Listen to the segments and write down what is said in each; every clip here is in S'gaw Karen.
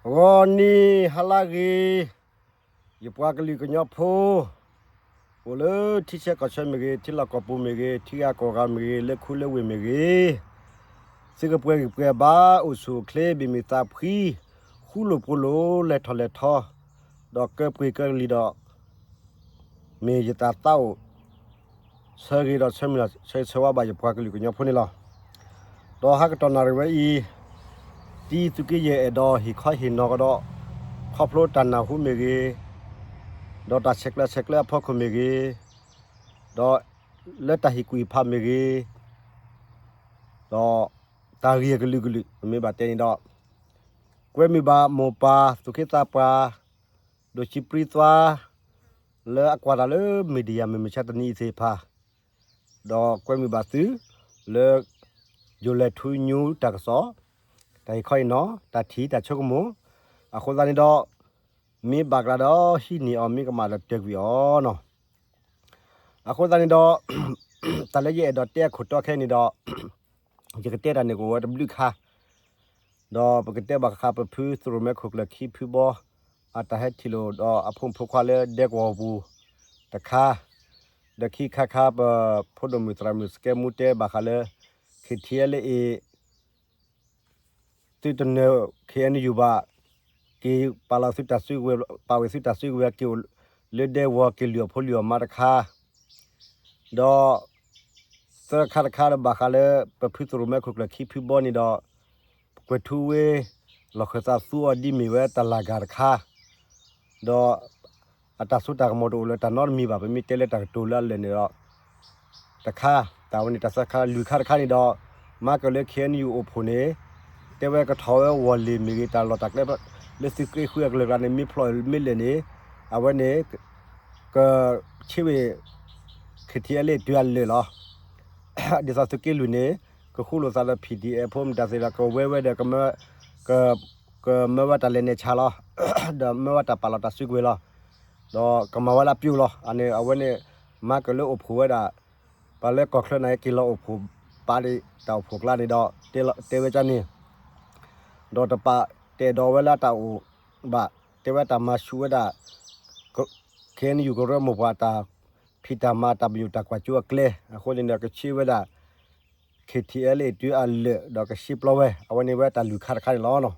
ဂီၤနံၤဟါလၢဂ့ၤ, ယပှၤကလုာ်ကညီဖိ အိၣ်လၢထံဆၢကီၢ်ဆၢမ့ၢ်ဂ့ၤ, ထံလီၢ်ကီၢ်ပူၤမ့ၢ်ဂ့ၤ, ထံဂၤကီၢ်ဂၤမ့ၢ်ဂ့ၤ, လၢခူလၢဝ့ၢ်မ့ၢ်ဂ့ၤ, သုကပှဲၤဂံၢ်ပှဲၤဘါ အိၣ်ဆူၣ်အိၣ်ချ့ ဘၣ်မုာ်သးဖှံ, ဃူလိာ်ဖိးလိာ် လဲၤထီၣ်လဲၤထီ, ဒီးကၢပှ့ၤကၢလံၤဒီး မ့ၢ်ယတၢ်သးအိၣ် ဆၢဂ့ၤဒီးဆၢမုၢ်လၢ်ဆၢဂ့ၤဆၢဝါဘၣ်ယပှၤကလုာ်ကညီဖိန့ၣ်လီၤ. ဒီးဟါကတီၢ်နၣ်ရံၣ်ဝဲအံၤ, တံသုးက့ယဲၢ်အဲၣ်ဒိးဟ့ၣ်ခီဟ့ၣ်နီၤကဒီး ခီဖျိတၢ်နၢ်ဟူမ့ၢ်ဂ့ၤ, ဒီးတၢ်ဆဲးကျိးဆဲးကျၢအဖီခိၣ်မ့ၢ်ဂ့ၤ, ဒီးလၢတၢ်ဟ့ၣ်ကူၣ်ဟ့ၣ်ဖးမ့ၢ်ဂ့ၤ, ဒီးတၢ်ဂ့ၢ်အကလုာ်ကလုာ် ပမ့ၢ်ဘၣ်တဲန့ၣ်ဒီး ကွဲမုာ်ဘၣ်မိၢ်ပၢ်သူၣ်က့သးပှၢ် ဒိၣ်ဆံပြံသွါ လၢအကွၢ်တၢ်လၢ media မုၢ်မဆါတနံၤအံၤသ့ၣ်တဖၣ်, ဒီးကွဲမုာ်ဘၣ်သု လၢ ယိၤလဲၤထူညူတၢ်ကစီၣ်, တၢ်ဟ့ၣ်ခီဟ့ၣ်နီၤ, တၢ်ထံၣ်တၢ်ဆိကမိၣ်, အဃိသတးန့ၣ်ဒီး မ့ၢ်ဘၣ်ကျါဒီးဟံးန့ၢ်အီၤ, မ့ၢ်ကမၣ်ဒီးတၢၢ်ကွံာ်အီၤနီၤ. အဃိသတးန့ၣ်ဒီး တၢ်လၢယအဲၣ်ဒိးတဲအခိၣ်တီခဲအံၤန့ၣ်ဒီး ယကတဲတၢ်န့ၣ်ကအိၣ်ဝဲတဘျုးခါ, ဒီးပကတဲဘၣ်ဃးပဖုသရိၣ်မဲခိၣ်ကျၢၢ်ခံဖုဘီ အတၢ်ဟဲထံၣ်လိာ်ဒီးအဖိမုၣ်ဖိခွါလၢဒဲကဝီၤပူၤ တခါ, ဒီးခံခါခါ ပဖိဒိၣ်မုၣ်သရၣ်မုၣ်စကဲမူတဲဘၣ်ဃးလၢ KTLA သုတနၢၤ KNU ဘၣ်, က့ၤပာ်လီၤသုတၢ်စုကဝဲၤ, ပာ်ဝဲသုတၢ်စုကဝဲၤ က့ၤအိၣ်လၢဒဲကဝီၤ က့ၤလုၢ်အီၣ်ဖိလုၢ်အီၣ်မါတခါ, ဒီး သၢခါတခါဒီးဘၣ်ဃးလၢ ပဖုသရိၣ်မဲခိၣ်ကျၢၢ်ခံဖုဘီန့ၣ်ဒီး ကွဲၤထူဝ့ လီၢ်ခၢၣ်သးသူအီၤဒ်မ့ၢ်ဝဲတၢ်လၢ်ဂၤတခါ, ဒီး အတၢ်စိတၢ်ကမီၤတအိၣ်လၢတၢ်နီတမံၤဘၣ်, ပမ့ၢ်တဲလၢတၢ်ကတိၤလၢအလၢာ်န့ၣ်ဒီး တခါ, တၢ်ဝဲန့ၣ်တၢ်သၢခါ, လွံၢ်ခါတခါန့ၣ်ဒီး မၤကၢၢ်လၢ KNU အိၣ်ဖှိၣ်န့ၣ် တဲဝဲကထီၣ်ဝဲဝီၢ်လ့ၢ်မ့ၢ်ဂ့ၤ, တၢ်လီၢ်တၢ်ကျဲ လၢသုးက့ဃုအကလုာ်ကျါန့ၣ် မ့ၢ်ဖျိမ့ၢ်လဲၢ်န့ၣ် အဝဲန့ၣ် က ဆ့ဝ့ၢ် KTLA တုၤအလၢာ်လီၤ. ဒ်သိးသုးက့လွံၢ်န့ၣ် ကဃူလိာ်သးဒီး PDF ဖိမတၤသ့ၣ်ဒီး ကဝဲဝဲဒီး ကမၢဝဲတၢ်လဲၤနဲၣ်ဆါလီၤ. ဒီးမၢဝဲတၢ်ပာ်လီၤတၢ်စုကဝဲၤလီၤ. ဒီးကမၤဝဲလၢအပျိလီၤ. အန့ၣ် အဝဲန့ၣ် မၤကၢၢ်လၢအိၣ်ဖှိၣ်ဝဲဒၣ် ပှၤလၢကီၢ်ချၢန့ၣ် က့ၤလီၤအိၣ်ဖှိၣ် ပာ်ဒံးတၢ်အိၣ်ဖှိၣ်ကျါန့ၣ်ဒီး တဲဝဲကန့ၣ် ဒီးတပာ် တအဲၣ်ဒိးဝဲလၢအတၢ်အိၣ်ဘၣ်, တဲဝဲတၢ်မၤဆူၣ်ဝဲဒၣ် KNU ကရၢမိၢ်ပှၢ်တၢ်ဖံးတၢ်မၤ တၢ်ပညိၣ်တၢ်ကွၢ်စိအကျဲ, အဃိန့ၣ်ဒီးကဆ့ဝဲဒၣ် KTLA တုၤအလၢာ် ဒီးကဆ့ပျီဝဲ, အဝဲန့ၣ်ဝဲတၢ်လွံၢ်ခါတခါန့ၣ်လီၤ.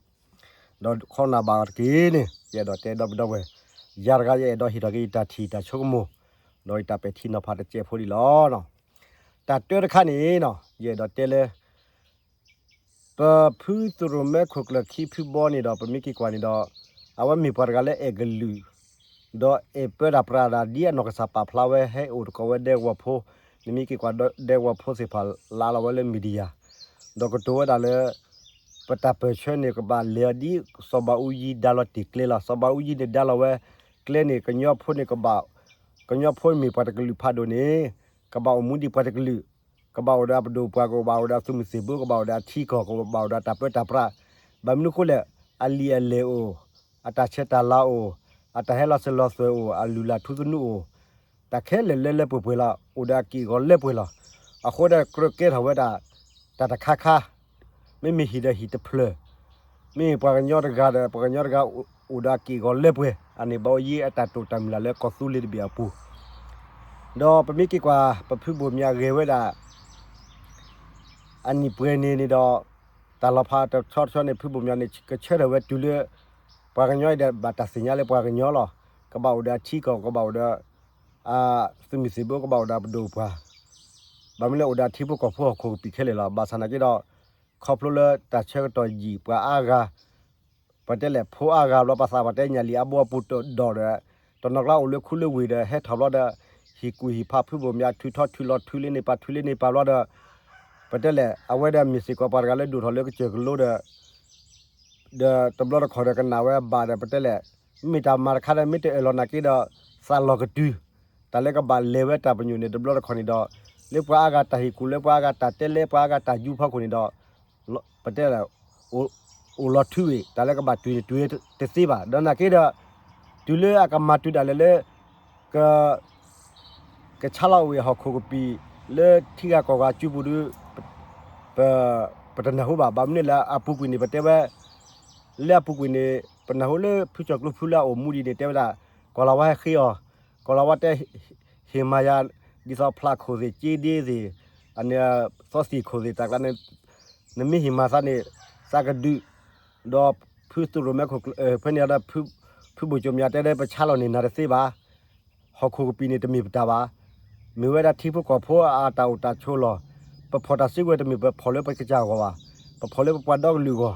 ဒီးခီနၢ်ဘၣ်အီၤတက့ၢ်န့ၣ် ယအဲၣ်ဒိးတဲဒီပုၢ်ဒီဝဲၢ်, ယၤတဂၤ ယအဲၣ်ဒိးဟ့ၣ်ထီၣ်က့ၤယတၢ်ထံၣ်တၢ်ဆိကမိၣ်, ဒီးယတၢ်ပဲာ်ထံနီၤဖးတစဲးဖိဒံးလီၤ. တၢ်တၢတခါန့ၣ် ယအဲၣ်ဒိးတဲလၢ ပဖုသရိၣ်မဲခိၣ်ကျၢၢ်ခံဖုဘီန့ၣ်ဒီး ပမ့ၢ်က့ၤကွၢ်န့ၣ်ဒီး အဝဲမ့ၢ်ပှၤတဂၤလၢအဲၣ်ကလုာ် ဒီးအဲၣ်ပၢတၢ်ပြးဒၣ် ဒ်အနီၢ်ကစၢ်ပာ်ဖျါဝဲ ဟဲအိၣ်သကိးဝဲဒဲကဝီၤဖိ, နမ့ၢ်က့ၤကွၢ်ဒဲကဝီၤဖိသ့ၣ်တဖၣ် လၢအလီၤဝဲလၢ media ဒီးကတိၤဝဲဒၣ်လၢ ပတၢ်ပၢၢ်ဆၢန့ၣ် ကဘၣ်လဲၤအီၤဒ်စီၤဘးအူကၠံဒါလီၤတ့ၢ်ကျဲလီၤ. စီၤဘးအူကၠံန့ၣ်ဒါလီၤဝဲကျဲန့ၣ် ကညီဖိန့ၣ်ကဘၣ်, ကညီဖိမ့ၢ်ပှၤတကလုာ်ဖးဒိၣ်န့ၣ် ကဘၣ်အိၣ်မူဒ်ပှၤတကလုာ်, ကဘၣ်အိၣ်ဒီးအပဒိၣ်ပှၢ်, ကဘၣ်အိၣ်ဒီးအသုးမုၢ်သံၣ်ဘိ, ကဘၣ်အိၣ်ဒီးအထံကီၢ်, ကဘၣ်အိၣ်ဒီးတၢ်ပၢတၢ်ပြး, ဘၣ်မနုၤအဃိလဲၣ်, အလံာ်အလဲၢ်အိၣ်, အတၢ်ဆဲးတၢ်လၤအိၣ်, အတၢ်ဟဲလီၤစၢၤလီၤသွဲၣ်အိၣ်, အလုၢ်လၢ်ထူသနူအိၣ်, တၢ်ခဲလၢာ်လၢလၢပှဲၤပှဲၤလီၤ, အိၣ်ဒီးအက့ၢ်အဂီၤလၢပှဲၤလီၤ. အဃိဒီးကြၢးကဲထီၣ်ဝဲဒၣ် တၢ်တခါခါ, မ့မ့ၢ်ဟံၣ်ဒီးဟံၣ်တဖျၢၣ်, မ့မ့ၢ်ပှၤကညီတဂၤဒီး ပှၤကညီတဂၤ အိၣ်ဒီးအက့ၢ်အဂီၤလၢပှဲၤ, အန့ၣ်ဘၣ်အိၣ်ယံၤအတၢ်တိာ်တၢ်မုၢ်လၢ်လၢကီၢ်သူလ့ၤတဘ့ၣ်အပူၤ ဒီးပမ့ၢ်က့ၤကွၢ် ပဖုဘိၣ်မၠးဂဲၤဝဲဒၣ် အနံၣ်ပှဲၤန့ၣ်န့ၣ်ဒီး တၢ်လီၤဖးတဆီတဆီန့ၣ် ဖုဘိၣ်မၠးန့ၣ် ကဆၢထၢၣ်ဝဲတုၤလၢ ပှၤကညီအံၤဒီး ဘၣ်တၢ်သ့ၣ်ညါလၢပှၤကညီလီၤ. ကဘၣ်အိၣ်ဒီးအထံကီၢ်, ကဘၣ်အိၣ်ဒီး အသုးမုၢ်သံၣ်ဘိ, ကဘၣ်အိၣ်ဒီးအပဒိၣ်ပှၢ်, ဘၣ်မနုၤလၢအိၣ်ဒီးအထံဖိကီၢ်ဖိဟီၣ်ခိၣ်ကပံာ်ခဲလၢာ်လီၤ. ဘၣ်ဆၣ်နာ်က့ဒီး ခီဖျိလၢတၢ်ဆၢကတီၢ်ယံာ် ပှၤအါဂၤ ပတဲလဲၣ် ဖိအါဂၤဘျီ ပှၤသးပှၢ်တဲညၣ်လံာ်အဘိအပူၤတဒီးဒီး တနီၤကျါအိၣ်လၢခူလၢဝ့ၢ်ဒီး ဟဲထီၣ်ဘျီဒီး ဟံၣ်ကူၣ်ဟံၣ်ဖးဖုဘိၣ်မၠး ထုးထီၣ်ထုးလီၤ ထုးလၢန့ၣ်ပာ် ထုးလၢန့ၣ်ပာ်ဘျီဒီး ပတဲလဲၣ် အဝဲဒီးမ့ၢ်စ့ၢ်ကီးပှၤတဂၤလၢဒိၣ်ထီၣ်လၢကစၢၢ်ကလိဒီး ဒီးတဘျီတခီၣ်ဒီးကနၣ်ဝဲဘၣ်ဒီး ပတဲလဲၣ် မ့ၢ်တၢ်မၤတခါဒီး မ့ၢ်တအၢၣ်လီၤနာ်က့ဒီး သးလီၤကတုၤ တၢ်လၢကဘၣ်လဲၤဝဲတၢ်ပညိၣ်န့ၣ် တဘျီတခီၣ်န့ၣ်ဒီး လၢပှၤအါဂၤတၢ်ဟ့ၣ်ကူၣ် လၢပှၤအါဂၤတၢ်တဲလဲ ပှၤအါဂၤတၢ်ယူဖီခိၣ်န့ၣ်ဒီး ပတဲလဲၣ် အိၣ်လီၤထုးဝံၤ တၢ်လၢကဘၣ်တုၤန့ၣ် တုၤတသ့ဘၣ်. ဒီးနာ်က့ဒီး တုၤလၢအကမၤတုၤဒၣ်လဲာ်လၢ က ကဆါလီၤဝံၤအဟီၣ်ခိၣ်ကပံာ် လၢထံဂၤကီၢ်ဂၤစုပူၤဒီး ပ ပတနၢ်ဟူဘၣ်. ဘၣ်မနုၤလဲၣ် အပူၤကွံာ်န့ၣ် ပတဲဝဲ လၢအပူၤကွံာ်န့ၣ် ပနၢ်ဟူလၢဖုကၠီၤကျိဖုလၢအအိၣ်မူဒ်န့ၣ် တဲဝဲဒၣ် ကီၤလၤဝါဟဲဃ့အီၤ, ကီၤလၤဝါတဲ ဟ့ၣ်မၤယၤ ဒ်သိးဖျးခိၣ်သ့ၣ် က့ဒ့သ့ၣ် အန့ၣ် သီသံၣ်ခိၣ်သ့ၣ် တၢ်ကျါန့ၣ် နမ့ၢ်ဟ့ၣ်မၤသးန့ၣ် သးကဒုး, ဒီးဖုသုးရိၣ်မဲခိၣ် ဖဲန့ၣ်ဒီး ဖုဘိၣ်ကၠိမၠၤတဲဒီး ပဆါလီၤန့ၢ်နၤတသ့ဘၣ်, ဟီၣ်ခိၣ်ကပံာ်န့ၣ်တမ့ၢ်ပတၢ်ဘၣ်, မ့ၢ်ဝဲဒၣ်ထံဖိကီၢ်ဖိအတၢ်အိၣ်တၢ်ဆိးလီၢ်, ပဖီၣ်တၢ်စုကဝဲၤတမ့ၢ်ပဖီၣ်လၢပကစၢ်အဂီၢ်ဘၣ်, ပဖီၣ်လၢပပှၤဒီကလုာ်အဂီၢ်,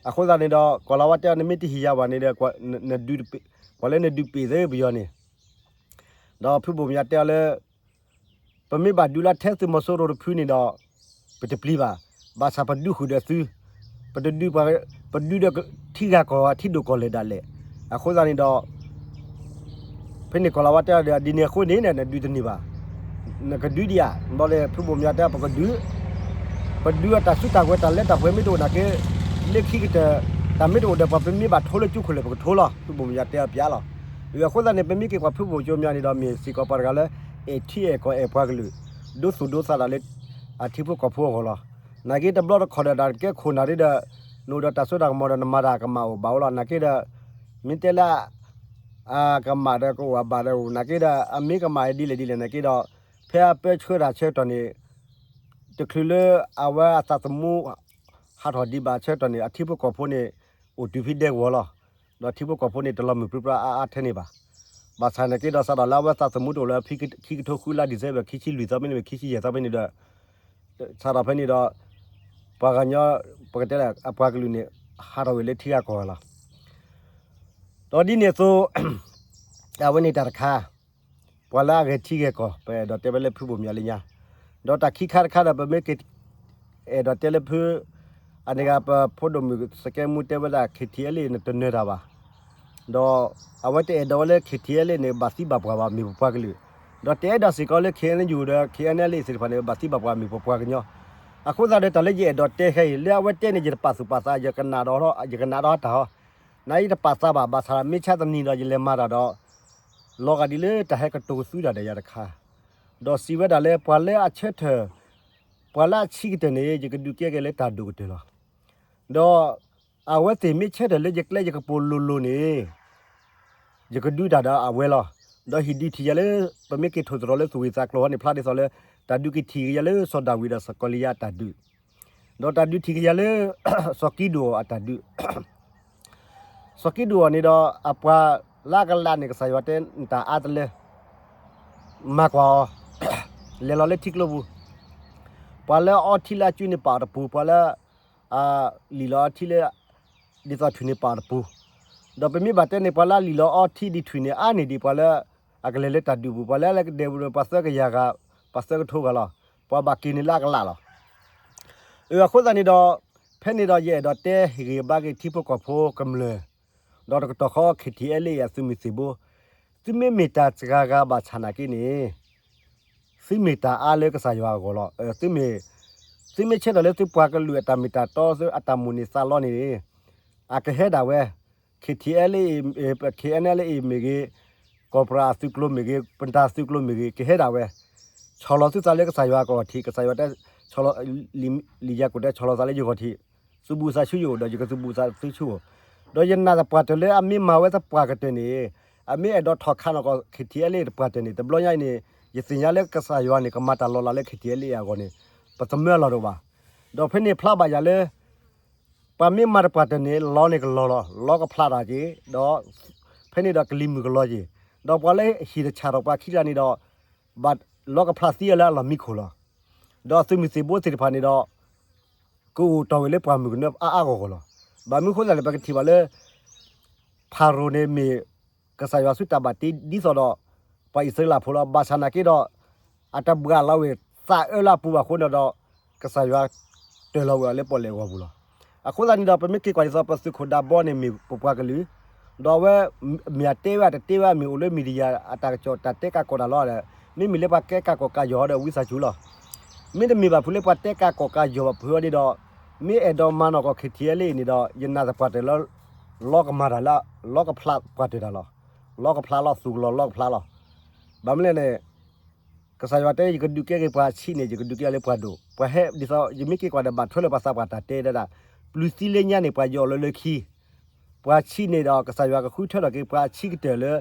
အဃိသတးန့ၣ်ဒီး ကီၤလၤဝါတဲအီၤ နမ့ၢ်တဟ့ၣ်ယၤဘၣ်န့ၣ်ဒီး ပှၤလၢနဒုးပ့ၤသ့ပယီၤန့ၣ်, ဒီးဖုဘိၣ်မၠၤတဲအီၤလၢ ပမ့ၢ်ဘၣ်ဒုးလၢထဲသုးမီၤစိရိၤတဖုန့ၣ်ဒီး ပတပျံၤဘၣ်, ဘၣ်ဆၣ်ပဒုးဃုာ်ဒီးသု, ပတဒုးပှၤ, ပဒုးဒီးထံဂၤကီၢ်ဂၤ ထံဒိၣ်ကီၢ်လဲၢ်ဒၣ်လဲာ်, အဃိသတးန့ၣ်ဒီး ဖဲန့ၣ်ကီၤလၤဝါတဲအီၤဒီး ဒ်န့ၣ်အဃိန့ၣ် နဒုးတန့ၢ်ဘၣ်, နကဒုးဒံးဧါ, ဘျီဒီးဖုဘိၣ်မၠၤတဲ ပကဒုး, ပဒုးအတၢ်စုတၢ်ကဝဲၤတၢ်လၢတၢ်ပှဲၤမ့ၢ်တအိၣ်နာ်က့, လၢခံကတၢၢ် တၢ်မ့ၢ်တအိၣ်ဒီး ပှၤပမ့ၢ်ဘၣ်ထိလၢကၠိခိၣ်လဲၣ် ပကထိလီၤ, ဖုဘိၣ်မၠၤတဲအီၤပျးလီၤ. အဃိသတးန့ၣ် ပမ့ၢ်က့ၤကွၢ်ဖုဘိၣ်ကၠိမၠၤန့ၣ်ဒီး မ့ၢ်စ့ၢ်ကီးပှၤတဂၤလၢ အဲၣ်ထံအဲၣ်ကီၢ်အဲၣ်ပှၤကလုာ်, ဒိသူၣ်ဒိသးဒၣ်လၢ အထံဖိကီၢ်ဖိအဂီၢ်လီၤ. နာ်က့တဘျီတခီၣ်ဒီး တၢ်ကဲခိၣ်နၢ်ဒ်ဒီး နအိၣ်ဒီးတၢ်စိတၢ်ကမီၤဒီး နမၤတၢ်ကမၣ်အိၣ်ဘၣ်အိၣ်လီၤ. နာ်က့ဒီး မ့ၢ်တဲလၢ အကမၣ်ဒီးကအိၣ်အဘၣ်ဒီးအိၣ် နာ်က့ဒီး အမ့ၢ်ကမၣ်ဒ်လဲၣ်ဒ်လဲၣ်နာ်က့ဒီး ဖဲအပၢဆှၢတၢ်ဆၢကတီၢ်န့ၣ် တချုးလၢအဝဲအသးသမူ ဟးထီၣ်ဒံးဘၣ်ဆၢကတီၢ်န့ၣ် အထံဖိကီၢ်ဖိန့ၣ် အိၣ်တုၤဖဲဒဲကဝီၤလီၤ. ဒီးထံဖိကီၢ်ဖိန့ၣ် တလီၤမုၢ်ပြံပြါအါအါထဲန့ၣ်ဘၣ်. ဘၣ်ဆၣ်နာ်က့ဒီး စးထီၣ်လၢအဝဲသးသမူတအိၣ်လၢ ခံကထိဃုလါ December ခံဆံလွံၢ်သီဖဲန့ၣ် ခံဆံယဲၢ်သီဖဲန့ၣ်ဒီး စးထီၣ်ဖဲန့ၣ်ဒီး ပှၤကညီ ပကတဲလၢအပှၤကလုာ်န့ၣ် ဟးထီၣ်ဝဲလၢထံဂၤကီၢ်ဂၤလီၤ. ဒီးဒ်န့ၣ်အသိး အဝဲန့ၣ်တၢ်တခါ ပှၤလၢအဂဲၤထံဂဲၤကီၢ် ပအဲၣ်ဒိးတဲဝဲလၢဖုဘိၣ်မၠၤလၢညါ, ဒီးတၢ်ခံခါတခါဒီး ပမ့ၢ်က့ၤ အဲၣ်ဒိးတဲလၢဖု အန့ၣ်ဂၤ ပဖိဒိၣ်မုၣ်စကဲမူတဲဝဲဒၣ် KTLA န့ၣ်တနၢၤတၢ်ဘၣ်, ဒီးအဝဲတအဲၣ်ဒိးဝဲလၢ KTLA န့ၣ် ဘၣ်သံဘၣ်ပှၢ်ဘၣ် မ့ၢ်ပပှၤကလုာ်, ဒီးတအဲၣ်ဒိးစ့ၢ်ကီးလၢ KNU ဒီး KNLA သ့ၣ်တဖၣ်န့ၣ် ဘၣ်သံဘၣ်ပှၢ်မ့ၢ်ပပှၤကညီ, အဃိသတးဒီး တၢ်လၢယအဲၣ်ဒိးတဲခဲအံၤ လၢအဝဲတဲန့ၣ် ယတပာ်သူၣ်ပာ်သး ယကနၣ်ဒီး ယကနၣ်ဒီးတၢ်ဟီ, နာ်ယတပာ်သးဘၣ် ဘၣ်ဆၣ်မ့ၢ်ဆါတနံၤဒီး ယလဲၤမၤတၢ်ဒီး လီၤဂာ်ဒ်လၢတၢ်ဟဲကတိၤကသူဒၣ်ဒီးယၤတခါ, ဒီးစံးဝဲဒၣ်လၢ ပှၤလၢအဆၢထၢၣ် ပှၤလၢအဆံးကတၢၢ်န့ၣ် ယကဒုးကဲက့ၤလၢတၢ်ဒိၣ်ကတၢၢ်လီၤ. ဒီးအဝဲသ့ၣ်မ့ၢ်ဆၢထၢၣ်လၢယကျဲယကပိာ်လိၤလိၤန့ၣ် ယကဒုးတၢ်ဒီးအဝဲလီၤ. ဒီးဟံၣ်ဒုးထံၣ်ယၤလၢ ပမ့ၢ်က့ၤထိၣ်သတြီၤလၢသူၣ်ဂ့ၢ်သးကျိၤဟီန့ၣ် ဖျါဒ်သိးလၢ တၢ်ဒုးက့ၤထံၣ်က့ၤယၤလၢစီၤဒၤဝံးဒီးစီၤကီၤလံယါအတၢ်ဒုး, ဒီးတၢ်ဒုးထံၣ်က့ၤယၤလၢ စီၤကံဒိၣ်အတၢ်ဒုး စီၤကံဒိၣ်အီၤန့ၣ်ဒီး အပှၤလၢအကလးန့ၣ် ကစၢ်ယွၤတဲနတၢ်အါတလၢ မၤကွၢ်အီၤ လဲၤလီၤလၢထံကျိပူၤ, ပှၤလၢအအီထံလၢအစုန့ၣ်ပာ်အီၤတပူၤ, ပှၤလၢ အလံၣ်လီၤအီထံလၢ ဒ်သိးထွံၣ်န့ၣ်ပာ်အီၤတပူၤ, ဒီးပမ့ၢ်ဘၣ်တဲန့ၣ် ပှၤလၢအလံၣ်လီၤအီထံဒ်ထွံၣ်န့ၣ် အါန့ၢ်ဒံးပှၤလၢ အကလဲၤလၢတၢ်ဒုးပူၤ, ပှၤလၢအလဲၤကဒဲးပူၤဒီး ပှၤသၢကယၤဂၤ ပှၤသၢကထိဂၤလီၤ. ပှၤဘၣ်က့ၤန့ၣ်လၢအကလးလီၤ. အဃိသတးန့ၣ်ဒီး ဖဲန့ၣ်ဒီးယအဲၣ်ဒိးတဲဟ့ၣ်ဂံၢ်ဘါက့ၤထံဖိကီၢ်ဖိကမျၢၢ်, ဒီးတကတီၢ်ဃီ KTLA အသုးမုၢ်သံၣ်ဘိ, သုမ့ၢ်မ့ၢ်တၢ်စှၤဂၤဘၣ်ဆၣ်နာ်က့န့ၣ် သုမ့ၢ်တၢ်အါလၢကစၢ်ယွၤအဂီၢ်လီၤ. သုမ့ၢ်ဆၢထၢၣ်လၢသုပှၤကလုာ်အတၢ်မ့ၢ်တၢ်တီ အတၢ်မိၣ်န့ၢ်သးလီန့ၣ် အကဟဲဒၣ်ဝဲ KTLA KNLA မ့ၢ်ဂ့ၤ, ကီၢ်ပရၢ်အသုးကျိၤမ့ၢ်ဂ့ၤ, ပတၢ်သုးကျိၤမ့ၢ်ဂ့ၤ ကဟဲဒၣ်ဝဲ, ဆီၣ်လီၤသုသးလၢကစၢ်ယွၤအကီၢ်ထံး, ကစၢ်ယွၤတဲ ဆီၣ်လီၤ လံာ်ယၤကိာ်တဲ ဆီၣ်လီၤသးလၢယဂီၢ်ထံး, သုဘူးသးဆူယအိၣ်ဒီး ယကသုဘူးသးသုဆူအအိၣ်, ဒီးယနာ်သပှၢ်တၢၢ်လၢအမ့ၢ်မၤဝဲသပှၢ်ကတၢၢ်န့ၣ်, အမ့ၢ်အဲၣ်ဒိးထီၣ်ခးနီၢ်ကီၢ် KTLA တပှၢ်တၢၢ်န့ၣ် တဘျီညါအံၤန့ၣ် ယသ့ၣ်ညါလၢကစၢ်ယွၤန့ၣ် ကမၤတၢ်လီၤလးလၢ KTLA အဂီၢ်န့ၣ် ပသမၢအလီၢ်တအိၣ်ဘၣ်. ဒီးဖဲန့ၣ်ဖျါဘၣ်ယၤလၢ ပှၤမ့ၢ်မၤတပှၢ်တၢၢ်န့ၣ် လီန့ၣ်ကလီၤလီၤ, လီကဖျါတၢ်က့ၤ, ဒီးဖဲန့ၣ်ဒီးကလံၤမုၢ်ကလီၤက့ၤ, ဒီးပှၤလၢဟံၣ်တဆၣ်ထီၣ်ပှၤခံဂၤန့ၣ်ဒီး ဘၣ်လီကဖျါသံအီၤလၢအလီၢ်မံခိၣ်လီၤ. ဒီးသုးမုၢ်သံၣ်ဘိသ့ၣ်တဖၣ်န့ၣ်ဒီး ကအိၣ်တီၢ်ဝဲလၢပှၢ်မုၢ်ကနၢအါအါဂီၢ်ဂီၢ်လီၤ. ဘၣ်မနုၤအဃိသတးန့ၣ် ပကထံၣ်ဘၣ်လၢ ဖၤရိၤန့ၣ်မ့ၢ် ကစၢ်ယွၤစုတၢ်ဘၣ်တ့ဒ်သိးဒီး ပှၤအံၣ်စရ့လးဖိလီၤ. ဘၣ်ဆၣ်နာ်က့ဒီး အတဘှၣ်လီၤဝဲသးအၢလၢအပူၤဘၣ်အဃိန့ၣ်ဒီး ကစၢ်ယွၤတၢၢ်လီၤဝဲအီၤလၢပီၣ်လဲၣ်အဂီၢ်ပူၤလီၤ. အဃိသတးန့ၣ်ဒီး ပမ့ၢ်က့ၤကွၢ်ဒ်သိး ပသုးခိၣ်ဒးဘီန့ၣ်မ့ၢ်ပပှၤကလုာ်, ဒီးအဝဲ မ့ၢ်အတဲဝဲအတတဲဝဲ မ့ၢ်အိၣ်လၢ media အတၢ်ကစီၣ်တၢ်တဲကၢ်ကီၢ်တၢ်လီၤဒီး မ့မ့ၢ်လၢပှၤကဲကၢ်ကီၢ်ကၢ်ယီၤဒီးဝံသးစူၤလီၤ. မ့တမ့ၢ်ဘၣ်ဖုလၢပှၤတဲကၢ်ကီၢ်ကၢ်ယီၤဘၣ်ဖုအီၤဒ်ဒီး မ့ၢ်အဲၣ်ဒိးမၤနီၢ်ကီၢ် KTLA န့ၣ်ဒီး ယနာ်သပှၢ်တၢၢ်လၢ လီကမၤတၢ်လၢ လီကဖျါပှၢ်တၢၢ်တၢ်လီၤ. လီကဖျါလီၤ သူၣ်ကလီၤလီကဖျါလီၤ. ဘၣ်မနုၤလဲၣ်န့ၣ် ကစၢ်ယွၤတဲ ယကဒုးကဲက့ၤပှၤဆံးန့ၣ် ယကဒုးကဲလၢပှၤဒိၣ်, ပှၤဟဲဒ်သိး ယမ့ၢ်က့ၤကွၢ်ဒီးဘၣ်ထွဲလၢပှၤသးပှၢ်တၢ်တဲဒၣ်ဒၣ်, ပျုၤသံလၢညါန့ၣ် ပှၤယီၤလၢလၢခံ, ပှၤဆံးန့ၣ်ဒီး ကစၢ်ယွၤကဃုထၢထီၣ်က့ၤပှၤဆံးကတၢၢ်လၢ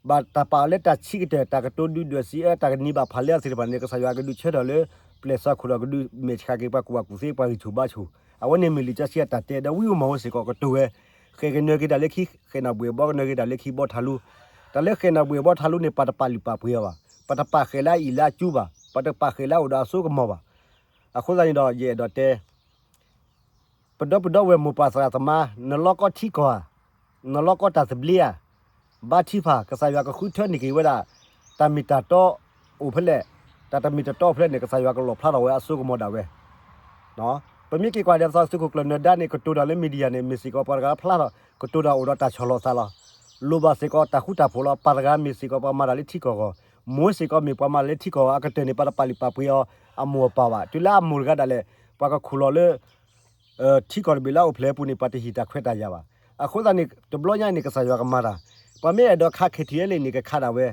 ဘၣ်တၢ်ပာ်အီၤလၢတၢ်ဆံးကတၢၢ် တၢ်ကတိၤဒုၣ်ဒွဲၣ်စံးအၢ တၢ်ကနံၤဘၣ်ဖးလဲအီၤသ့ၣ်တဖၣ်န့ၣ် ကစၢ်ယွၤကဒုးဆၢထၢၣ်လၢ ပျဲၢ်စီခိၣ်ဒီးကဒုးမဲာ်ဆှးက့ၤပှၤကူၣ်ဘၣ်ကူၣ်သ့ပှၤဂံၢ်ဆူၣ်ဘါဆူၣ်, အဝဲန့ၣ်မ့ၢ်လံာ်စီဆှံအတၢ်တဲ ဒီးဝံဧိၤမၤဧိၤစ့ၢ်ကီးကတိၤဝဲ, ဃဲးကနၢၤက့ၤတၢ်လၢခံ ဃဲးနၢ်ဘှဲၣ်ဘီကနၢၤက့ၤတၢ်လၢခံဘီထးလူ, တၢ်လၢဃဲးနၢ်ဘှဲၣ်ဘီထးလူန့ၣ် ပှၤတပာ်လုၢ်ပာ်ပှ့ၤအီၤဘၣ်, ပှၤတပာ်ဃဲးလၢအအံၣ်လၢအကၠူဘၣ်, ပှၤတပာ်ဃဲးလၢအအိၣ်ဒီးအစိကမီၤဘၣ်. အဃိသတးန့ၣ်ဒီး ယအဲၣ်ဒိးတဲ ပဒီပုၢ်ဒီဝဲၢ်မိၢ်ပၢ်သရၣ်သမါ, နလီကီထံကီၢ်ဧါ, နလီကီတၢ်သဘျ့ဧါ, ဘါထုကဖၣ် ကစၢ်ယွၤကဃုထၢန့ၢ်က့ၤဝဲဒၣ် တၢ်မ့ၢ်တၢ်တီအိၣ်ဖဲလဲၣ်, တၢ်တမ့ၢ်တတီအိၣ်ဖဲလဲၣ်န့ၣ် ကစၢ်ယွၤကလီၣ်ဖျါထီၣ်ဝဲအစိကမီၤဒၣ်ဝဲ ပမ့ၢ်က့ၤကွၢ်ဒ်သိးသုးခိၣ်ကျၢၢ်နၢၤဒါန့ၣ် ကတိၤတၢ်လၢ media န့ၣ် မ့ၢ်စ့ၢ်ကီးပှၤတဂၤဖျါထီၣ် ကတိၤတၢ်အိၣ်ဒီးတၢ်ဆီၣ်လီၤသးလီၤ. လိၣ်ဘၣ်စ့ၢ်ကီးတၢ်ဃူတၢ်ဖိးလီၤ. ပှၤတဂၤမ့ၢ်စ့ၢ်ကီးပှၤမၤတၢ်လၢထံကီၢ်အဂီၢ်, မိၢ်စ့ၢ်ကီးမ့ၢ်ပှၤမၤတၢ်လၢထံကီၢ်အဂီၢ် အကတၢၢ်န့ၣ် ပှၤတပာ်လုၢ်ပာ်ပှ့ၤအီၤအမိၢ်အပၢ်ဘၣ်. တုၤလၢအမိၢ်တဂၤဒၣ်လဲာ် ပှၤကခူၣ်လီၤလၢ ထံကီၢ်တဘ့ၣ်လၢအအိၣ်ဖျဲၣ်အပူၤန့ၣ် ပှၤတဟ့ၣ်တၢ်ခွဲးတၢ်ယာ်ဘၣ်. အဃိသတးန့ၣ် တဘျီညါအံၤန့ၣ် ကစၢ်ယွၤကမၤတၢ်, ပှၤမ့ၢ်အဲၣ်ဒိးခး KTLA န့ၣ် ကခးဒၣ်ဝဲ.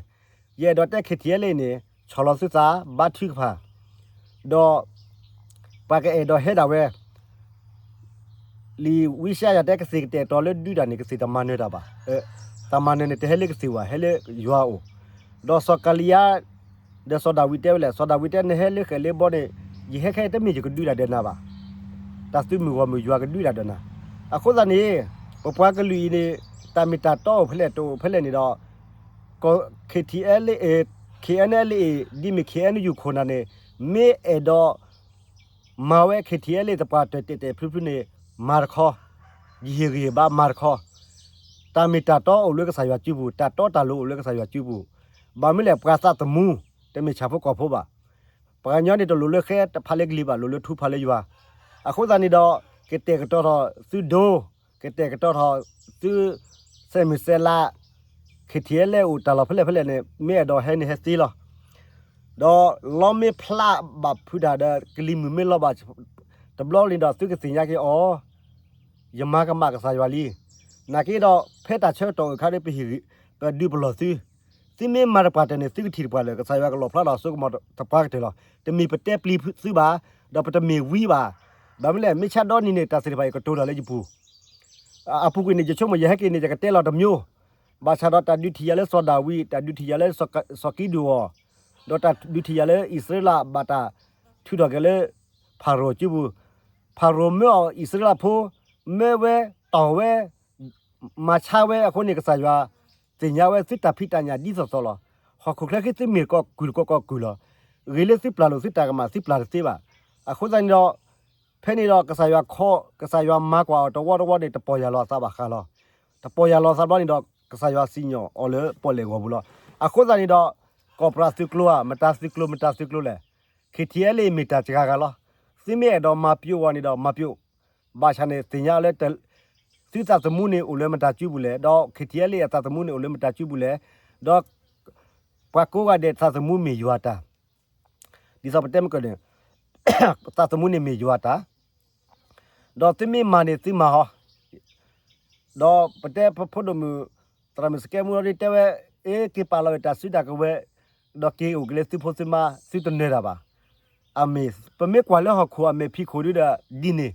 ယအဲၣ်ဒိးတဲ KTLA န့ၣ် ဆီၣ်လီၤသုသး ဘါထုကဖၣ်, ဒီး ပှၤကအဲၣ်ဒိးဟဲဒၣ်ဝဲ လံာ်ဝံယၡါယၤတဲ ကသ့ၣ်ကတဲာ်ကတီၤလၢဒုးတၢ်န့ၣ် ကသ့ၣ်တမၤနၢၤတၢ်ဘၣ်. တၢ်မၤနၢၤန့ၣ် တဟဲလၢကသ့ၣ်ဝဲ ဟဲလၢယွၤအအိၣ်, ဒီးစီၤကၤလံယါ ဒီးစီၤဒၤဝံးတဲဝဲလဲၣ်, စီၤဒၤဝံးတဲ နဟဲလၢဃဲၣ်လၢဘီန့ၣ် ယဟဲခဲအံၤတမ့ၢ်ယကဒုးတၢ်ဒီးနၤဘၣ်. တၢ်သုးမုၢ်ဂီၢ်မုၢ်ယွၤကဒုးတၢ်ဒီးနၤ. အဃိသတးန့ၣ် ပပှၤကလုာ်အံၤန့ၣ် တၢ်မ့ၢ်တၢ်တီအိၣ်ဖဲလဲၣ်တအိၣ်ဖဲလဲၣ်န့ၣ်ဒီး KTLA, KNLA ဒ်မ့ၢ် KNU ခိၣ်နၢ်န့ၣ် မ့ၢ်အဲၣ်ဒိး မၤဝဲ KTLA သပှၢ်တၢၢ်တဲာ်တဲာ်ဖျုးဖျုးန့ၣ် မၤတခီ, ယဟ့ၣ်ဂံၢ်ဟ့ၣ်ဘါမၤတခီ, တၢ်မ့ၢ်တၢ်တီအိၣ်လၢကစၢ်ယွၤစုပူၤ, တၢ်တီတၢ်လိၤအိၣ်လၢကစၢ်ယွၤစုပူၤ, ဘၣ်မနုၤလဲၣ် ပှၤသးသမူ တမ့ၢ်ဆၣ်ဖိကီၢ်ဖိဘၣ်. ပှၤကညီန့ၣ်တလိၣ်လၢဃဲဖးလၢကလံၤဘၣ်, လိၣ်လၢထူဖးလၢယွၤ, အဃိသတးန့ၣ်ဒီး ကတဲာ်ကတီၤထီၣ်သုဒိ, ကတဲာ်ကတီၤထီၣ်သု စဲးမုၢ်စဲးလး, KTLA အိၣ်တၢ်လီၢ်ဖဲလဲၣ်ဖဲလဲၣ်န့ၣ် မ့ၢ်အဲၣ်ဒိးဟဲန့ၣ်ဟဲသ့လီၤ. ဒီးလီမ့ၢ်ဖျါဘၣ်ဖုးတၢ်ဒီးကလံၤမုၢ်မ့ၢ်လီၤဘၣ်တဘျီန့ၣ်ဒီး သုကသ့ၣ်ညါက့ၤအီၤ, ယမၤကမၣ်ကစၢ်ယွၤလံ. နာ်က့ဒီး ဖဲတၢ်ဆၢကတီၢ်အခါဒီး ပဟ့ၣ်ဂံၢ် ပဒုးပလီၢ်သု, သုမ့ၢ်မၤတပှၢ်တၢၢ်န့ၣ် သုကထံၣ်တပှၢ်လၢာ် ကစၢ်ယွၤကလီၣ်ဖျါထီၣ်စိကမီၤသပှၢ်ကတၢၢ်လီၤ. တမ့ၢ်ပတဲပျံၤသုဘၣ်, ဒီးပတမ့ၢ်ဝံဘၣ်. ဘၣ်မနုၤလဲၣ် မ့ၢ်ဆါဒီနံၤန့ၣ် တၢ်သ့ၣ်တဖၣ်အံၤကတိၤတၢ်လၢယပူၤ အပူၤကွံာ်န့ၣ် ယဆိကမိၣ်ယဟဲက့ၤန့ၣ် ယကတဲလီၤတမျိုး, ဘၣ်ဆၣ်ဒီးတၢ်ဒုးထံၣ်ယၤလၢစီၤဒၤဝံး, တၢ်ဒုးထံၣ်ယၤလၢစီၤကံးဒဧိၣ်, ဒီးတၢ်ဒုးထံၣ်ယၤလၢအံၣ်စရ့လး ဘၣ်တၢ်ထုးထီၣ်က့ၤလၢ ဖၤရိၤစုပူၤ, ဖၤရိၤမၢအီၤအံၣ်စရ့လးဖိ, မၢဝဲ, တီၢ်ဝဲ, မၤဆါဝဲအဃိန့ၣ် ကစၢ်ယွၤသ့ၣ်ညါဝဲသုတၢ်ဖံးတၢ်ညၣ်ဒ်သိးသိးလီၤ. ဟီၣ်ခိၣ်ချၢဃံသုမ့ၢ်ကီၢ်ကုၢ်တကီၢ်ကီၢ်ကုၢ်လီၤ. ဂ့ၤလၢသုပျၢ်လိာ်သုတၢ်ကမၣ် သုပျၢ်တသ့ဘၣ်. အဃိသတးန့ၣ်ဒီး ဖဲန့ၣ်ဒီး ကစၢ်ယွၤခီ, ကစၢ်ယွၤမၤကွၢ်အီၤတဝီတဝီန့ၣ် တပီၢ်ယၢ်လီၤအသးဘၣ်ဃးလီၤ. တပီၢ်ယၢ်လီၤအသးဘျီန့ၣ်ဒီး ကစၢ်ယွၤစံၣ်ညီၣ်အီၤလၢပီၣ်လဲၣ်ဂီၤပူၤလီၤ. အဃိသတးန့ၣ်ဒီး ကီၢ်ပြၢ်သုးကျိၤဧါ, မတၤသုးကျိၤ မတၤသုးကျိၤလဲၣ်, KTLA မ့ၢ်တၢ်တဂၤဂၤလီၤ. သုမ့ၢ်အဲၣ်ဒိးမၤပျိာ်အီၤန့ၣ်ဒီးမၤပျိာ်, ဘၣ်ဆၣ်န့ၣ် သ့ၣ်ညါလၢ သုသးသမူန့ၣ်အိၣ်လၢမတၤစုပူၤလဲၣ်, ဒီး KTLA အသးသမူန့ၣ်အိၣ်လၢမတၤစုပူၤလဲၣ်, ဒီး ပှၤကိးဂၤဒဲးသးသမူမ့ၢ်ယွၤတၢ်, ဒ်သိးပတဲမ့ၢ်ကၢၢ်န့ၣ် သးသမူန့ၣ်မ့ၢ်ယွၤတၢ်, ဒီးသုမ့ၢ်မၤန့ၣ်သုမၤဟီ, ဒီးပတဲပဖိဒိၣ်မုၣ် သရၣ်မုၣ်စကဲမူလီၤဒ်တဲဝဲ, အ့ က့ၤပာ်လီၤဝဲတၢ်စုတၢ်ကဝဲၤ, ဒီးက့ၤအိၣ်က့ၤလၢသုဖိသုမါ သုတနၢၤတၢ်ဘၣ်. အမ့ၢ် ပမ့ၢ်ကွၢ်လၢဟီၣ်ခိၣ်အမဲာ်ဖံးခိၣ်ဒုဒီးဒ်န့ၣ်,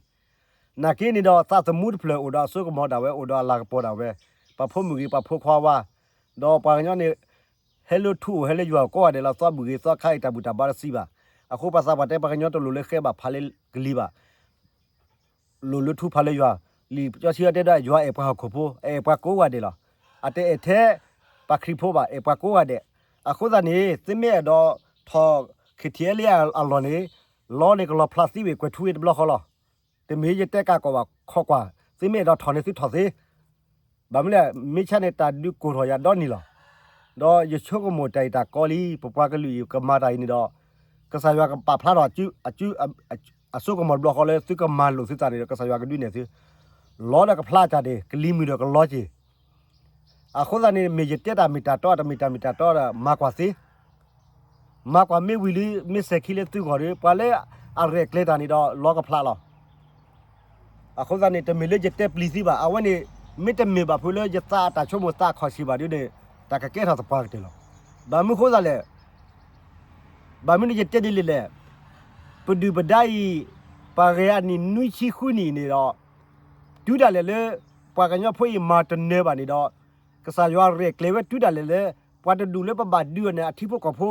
နာ်က့န့ၣ်ဒီးသးသမူတဖျၢၣ်အိၣ်ဒီးအစိကမီၤဒၣ်ဝဲ အိၣ်ဒီးအလၤကပီၤဒၣ်ဝဲ, ပှၤဖိမုၣ်ဂ့ၤ ပှၤဖိခွါဝါ, ဒီးပှၤကညီန့ၣ် ဟဲလၢထူအိၣ်ဟဲလၢယွၤအိၣ်ကိးဂၤဒဲးလီၤ. သီဘူၣ်ဂ့ၤသီခါအံၤ တၢ်ဘူၣ်တၢ်ဘါတသံဘၣ်. အဃိပှၤသးပှၢ်တဲ ပှၤကညီတလိၣ်လၢဃဲဘၣ်ဖးလၢကလံၤဘၣ်, လိၣ်လၢထူဖးလၢယွၤ, လံာ်စီဆှံတဲဒၣ် ယွၤအဲၣ်ပှၤဟီၣ်ခိၣ်ဖိ, အဲၣ်ပှၤကိးဂၤဒဲးလီၤ. အတအဲၣ်ထဲပှၤခရံာ်ဖိဘၣ်, အဲၣ်ပှၤကိးဂၤဒဲး. အဃိသတးန့ၣ် သုမ့ၢ်အဲၣ်ဒိးထီၣ် KTLA အလီၢ်န့ၣ်, လီန့ၣ်ကလီၤဖျါသံဝဲ ကွဲးထူဝ့တဘျီဃီလီၤ. တမ့ၢ်ယတဲကးကီးဘၣ် ခိးကွၢ်, သုမ့ၢ်အဲၣ်ဒိးထီၣ်န့ၣ်သုထီၣ်သ့ ဘၣ်မနုၤလဲၣ် မ့ၢ်ဆါန့ၣ် တၢ်ဒုးကိၢ်ထီၣ်ယၤဒီနံၤလီၤ. ဒီးယဆိကမိၣ်တၢ်အံၤတၢ်ကီလံ, ပပှၤကလုာ်အံၤကမၤတၢ်အံၤန့ၣ်ဒီး ကစၢ်ယွၤကပာ်ဖျါထီၣ် အစိကမီၤတဘျီဃီလၢသုကမၤလိာ်သုသးန့ၣ်ဒီး ကစၢ်ယွၤကဒုးနဲၣ်သု, လီဒီးကဖျါတၢ်ဒ့ၣ် ကလံၤမုၢ်ဒီးကလီက့ၤ အဃိသတးန့ၣ် မ့ၢ်ယတဲတၢ်မ့ၢ်တၢ်တီ တမ့ၢ်တၢ်မ့ၢ်တၢ်တီဒီး မၤကွၢ်သ့, မၤကွၢ်မ့ၢ်ဝံၤလံ မ့ၢ်စဲၤခံလၢသုဂီၢ်ဒီး ပှၤလၢအရဲၣ်ကျဲၤတၢ်န့ၣ်ဒီး လီကဖျါလီၤ. အဃိသတးန့ၣ် တမ့ၢ်လၢယတဲပျံၤသုဘၣ်, အဝဲန့ၣ် မ့တမ့ၢ်ဘၣ်ဖုးလၢယသးအတၢ်ဆိကမိၣ်သးအခီၣ်ဆံးဘၣ်ဒ်န့ၣ် တၢ်ကကဲထီၣ်သပှၢ်ကတၢၢ်လီၤ. ဘၣ်မနုၤဃိသတးလဲၣ်, ဘၣ်မနုၤယတဲဒ်လဲၣ်လဲၣ်, ပဒုၣ်ပဒါအံၤ ပှၤဂၤအနံၣ်နွံဆံဃုနံၣ်အံၤန့ၣ်ဒီး တုၤဒၣ်လဲာ်လၢ ပှၤကညီဖိအံၤမၤတနၢၤဘၣ်န့ၣ်ဒီး ကစၢ်ယွၤရဲၣ်ကျဲၤဝဲတုၤဒၣ်လဲာ်လၢ ပှၤတဒူၣ်လၢပဘၣ်ဒုးအီၤန့ၣ် အထံဖိကီၢ်ဖိ